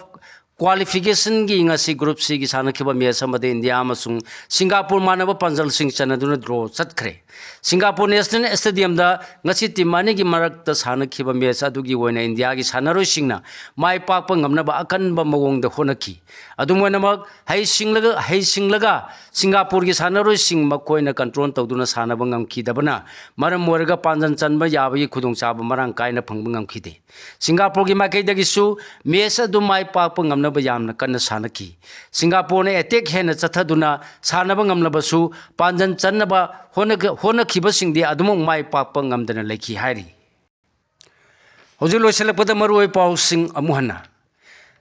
ꯀ꯭ꯋꯥꯂꯤꯐꯤꯀꯦꯁꯟꯒꯤ ꯉꯁꯤ ꯒ꯭ꯔꯨꯞ ꯁꯤꯒꯤ ꯁꯥꯟꯅꯈꯤꯕ ꯃꯦꯠꯆ ꯑꯃꯗ ꯏꯟꯗꯤꯌꯥ ꯑꯃꯁꯨꯡ ꯁꯤꯡꯒꯥꯄꯨꯔ ꯃꯥꯟꯅꯕ ꯄꯥꯟꯖꯜꯁꯤꯡ ꯆꯟꯅꯗꯨꯅ ꯗ꯭ꯔꯣ ꯆꯠꯈ꯭ꯔꯦ꯫ ꯁꯤꯡꯒꯥꯄꯨꯔ ꯅꯦꯁꯅꯦꯜ ꯁ꯭ꯇꯦꯗꯤꯌꯝꯗ ꯉꯁꯤ ꯇꯤꯝ ꯑꯅꯤꯒꯤ ꯃꯔꯛꯇ ꯁꯥꯟꯅꯈꯤꯕ ꯃꯦꯠꯆ ꯑꯗꯨꯒꯤ ꯑꯣꯏꯅ ꯏꯟꯗꯤꯌꯥꯒꯤ ꯁꯥꯟꯅꯔꯣꯏꯁꯤꯡꯅ ꯃꯥꯏ ꯄꯥꯛꯄ ꯉꯝꯅꯕ ꯑꯀꯟꯕ ꯃꯑꯣꯡꯗ ꯍꯣꯠꯅꯈꯤ꯫ ꯑꯗꯨꯝ ꯑꯣꯏꯅꯃꯛ, ꯍꯩꯁꯤꯡꯂꯒ, ꯍꯩꯁꯤꯡꯂꯒ ꯁꯤꯡꯒꯥꯄꯨꯔꯒꯤ ꯁꯥꯟꯅꯔꯣꯏꯁꯤꯡ ꯃꯈꯣꯏꯅ ꯀꯟꯇ꯭ꯔꯣꯜ ꯇꯧꯗꯨꯅ ꯁꯥꯟꯅꯕ ꯉꯝꯈꯤꯗꯕꯅ ꯃꯔꯝ ꯑꯣꯏꯔꯒ ꯄꯥꯟꯖꯜ ꯆꯟꯕ ꯌꯥꯕꯒꯤ ꯈꯨꯗꯣꯡꯆꯥꯕ ꯃꯔꯥꯡ ꯀꯥꯏꯅ ꯐꯪꯕ ꯉꯝꯈꯤꯗꯦ꯫ ꯁꯤꯡꯒꯥꯄꯨꯔꯒꯤ ꯃꯥꯏꯀꯩꯗꯒꯤꯁꯨ ꯃꯦꯠꯆ ꯑꯗꯨ ꯃꯥꯏ ꯄꯥꯛꯄ ꯉꯝꯅꯕ ꯌꯥꯝꯅ ꯀꯟꯅ ꯁꯥꯟꯅꯈꯤ꯫ ꯁꯤꯡꯒꯥꯄꯨꯔꯅ ꯑꯦꯇꯦꯛ ꯍꯦꯟꯅ ꯆꯠꯊꯗꯨꯅ ꯁꯥꯟꯅꯕ ꯉꯝꯂꯕꯁꯨ, ꯄꯥꯟꯖꯜ ꯆꯟꯅꯕ ꯍꯣꯠꯅ-, ꯍꯣꯠꯅꯈꯤꯕꯁꯤꯡꯗꯤ ꯑꯗꯨꯃꯛ ꯃꯥꯏ ꯄꯥꯛꯄ ꯉꯝꯗꯅ ꯂꯩꯈꯤ ꯍꯥꯏꯔꯤ꯫ ꯍꯧꯖꯤꯛ ꯂꯣꯏꯁꯤꯜꯂꯛꯄꯗ ꯃꯔꯨꯑꯣꯏ ꯄꯥꯎꯁꯤꯡ ꯑꯃꯨꯛ ꯍꯟꯅ꯫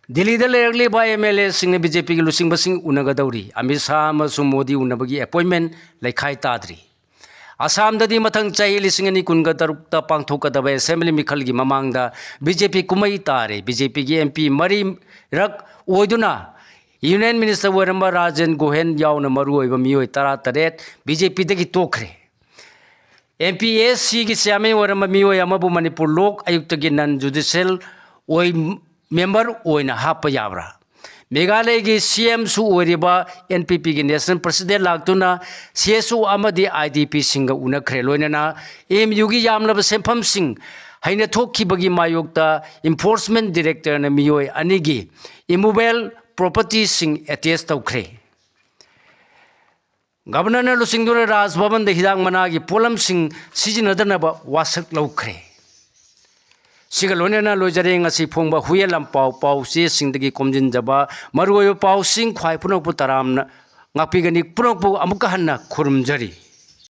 ꯗꯤꯜꯂꯤꯗ ꯂꯩꯔꯛꯂꯤꯕ ꯑꯦꯝ ꯑꯦꯜ ꯑꯦꯁꯤꯡꯅ ꯕꯤ ꯖꯦ ꯄꯤꯒꯤ ꯂꯨꯆꯤꯡꯕꯁꯤꯡ ꯎꯅꯒꯗꯧꯔꯤ꯫ ꯑꯃꯤꯠ ꯁꯥꯍ ꯑꯃꯁꯨꯡ ꯃꯣꯗꯤ ꯎꯅꯕꯒꯤ ꯑꯦꯄꯣꯏꯟꯃꯦꯟ ꯂꯩꯈꯥꯏ ꯇꯥꯗ꯭ꯔꯤ꯫ ꯑꯁꯥꯝꯗꯗꯤ ꯃꯊꯪ ꯆꯍꯤ ꯂꯤꯁꯤꯡ ꯑꯅꯤ ꯀꯨꯟꯒ ꯇꯔꯨꯛꯇ ꯄꯥꯡꯊꯣꯛꯀꯗꯕ ꯑꯦꯁꯦꯝꯕ꯭ꯂꯤ ꯃꯤꯈꯜꯒꯤ ꯃꯃꯥꯡꯗ ꯕꯤ ꯖꯦ ꯄꯤ ꯀꯨꯝꯍꯩ ꯇꯥꯔꯦ꯫ ꯕꯤ ꯖꯦ ꯄꯤꯒꯤ ꯑꯦꯝ ꯄꯤ ꯃꯔꯤꯔꯛ ꯑꯣꯏꯗꯨꯅ ꯌꯨꯅꯤꯌꯟ ꯃꯤꯅꯤꯁꯇꯔ ꯑꯣꯏꯔꯝꯕ ꯔꯥꯖꯦꯟ ꯒꯣꯍꯦꯟ ꯌꯥꯎꯅ ꯃꯔꯨꯑꯣꯏꯕ ꯃꯤꯑꯣꯏ ꯇꯔꯥꯇꯔꯦꯠ ꯕꯤ ꯖꯦ ꯄꯤꯗꯒꯤ ꯇꯣꯛꯈ꯭ꯔꯦ꯫ ꯑꯦꯝ ꯄꯤ ꯑꯦꯁ ꯁꯤꯒꯤ ꯆꯤꯌꯥꯔꯃꯦꯟ ꯑꯣꯏꯔꯝꯕ ꯃꯤꯑꯣꯏ ꯑꯃꯕꯨ ꯃꯅꯤꯄꯨꯔ ꯂꯣꯛ ꯑꯌꯨꯛꯇꯒꯤ ꯅꯟ ꯖꯨꯗꯤꯁꯤꯌꯦꯜ ꯑꯣꯏ-, ꯃꯦꯝꯕꯔ ꯑꯣꯏꯅ ꯍꯥꯞꯄ ꯌꯥꯕ꯭ꯔꯥ? ꯃꯦꯘꯥꯂꯌꯒꯤ ꯁꯤ ꯑꯦꯝꯁꯨ ꯑꯣꯏꯔꯤꯕ ꯑꯦꯟ ꯄꯤ ꯄꯤꯒꯤ ꯅꯦꯁꯅꯦꯜ ꯄ꯭ꯔꯁꯤꯗꯦꯟ ꯂꯥꯛꯇꯨꯅ ꯁꯤ ꯑꯦꯁ ꯑꯣ ꯑꯃꯗꯤ ꯑꯥꯏ ꯗꯤ ꯄꯤꯁꯤꯡꯒ ꯎꯅꯈ꯭ꯔꯦ꯫ ꯂꯣꯏꯅꯅ ꯑꯦꯝ ꯌꯨꯒꯤ ꯌꯥꯝꯂꯕ ꯁꯦꯟꯐꯝꯁꯤꯡ ꯍꯩꯅ ꯊꯣꯛꯈꯤꯕꯒꯤ ꯃꯥꯌꯣꯛꯇ ꯏꯟꯐꯣꯔꯁꯃꯦꯟ ꯗꯤꯔꯦꯛꯇꯔꯅ ꯃꯤꯑꯣꯏ ꯑꯅꯤꯒꯤ ꯏꯃꯨꯕꯦꯜ ꯄ꯭ꯔꯣꯄꯔꯇꯤꯁꯤꯡ ꯑꯦꯇꯦꯁ ꯇꯧꯈ꯭ꯔꯦ꯫ ꯒꯕꯔꯅꯔꯅ ꯂꯨꯆꯤꯡꯗꯨꯅ ꯔꯥꯖ ꯚꯕꯟꯗ ꯍꯤꯗꯥꯛ ꯃꯅꯥꯒꯤ ꯄꯣꯠꯂꯝꯁꯤꯡ ꯁꯤꯖꯤꯟꯅꯗꯅꯕ ꯋꯥꯁꯛ ꯂꯧꯈ꯭ꯔꯦ꯫ ꯁꯤꯒ ꯂꯣꯏꯅꯅ ꯂꯣꯏꯖꯔꯦ ꯉꯁꯤ ꯐꯣꯡꯕ ꯍꯨꯏꯌꯦꯟ ꯂꯥꯟꯄꯥꯎ ꯄꯥꯎ ꯆꯦꯁꯤꯡꯗꯒꯤ ꯈꯣꯝꯖꯤꯟꯖꯕ ꯃꯔꯨꯑꯣꯏꯕ ꯄꯥꯎꯁꯤꯡ꯫ ꯈ꯭ꯋꯥꯏ ꯄꯨꯝꯅꯃꯛꯄꯨ ꯇꯔꯥꯝꯅ ꯉꯥꯛꯄꯤꯒꯅꯤ꯫ ꯄꯨꯝꯅꯃꯛꯄꯨ ꯑꯃꯨꯛꯀ ꯍꯟꯅ ꯈꯨꯔꯨꯝꯖꯔꯤ꯫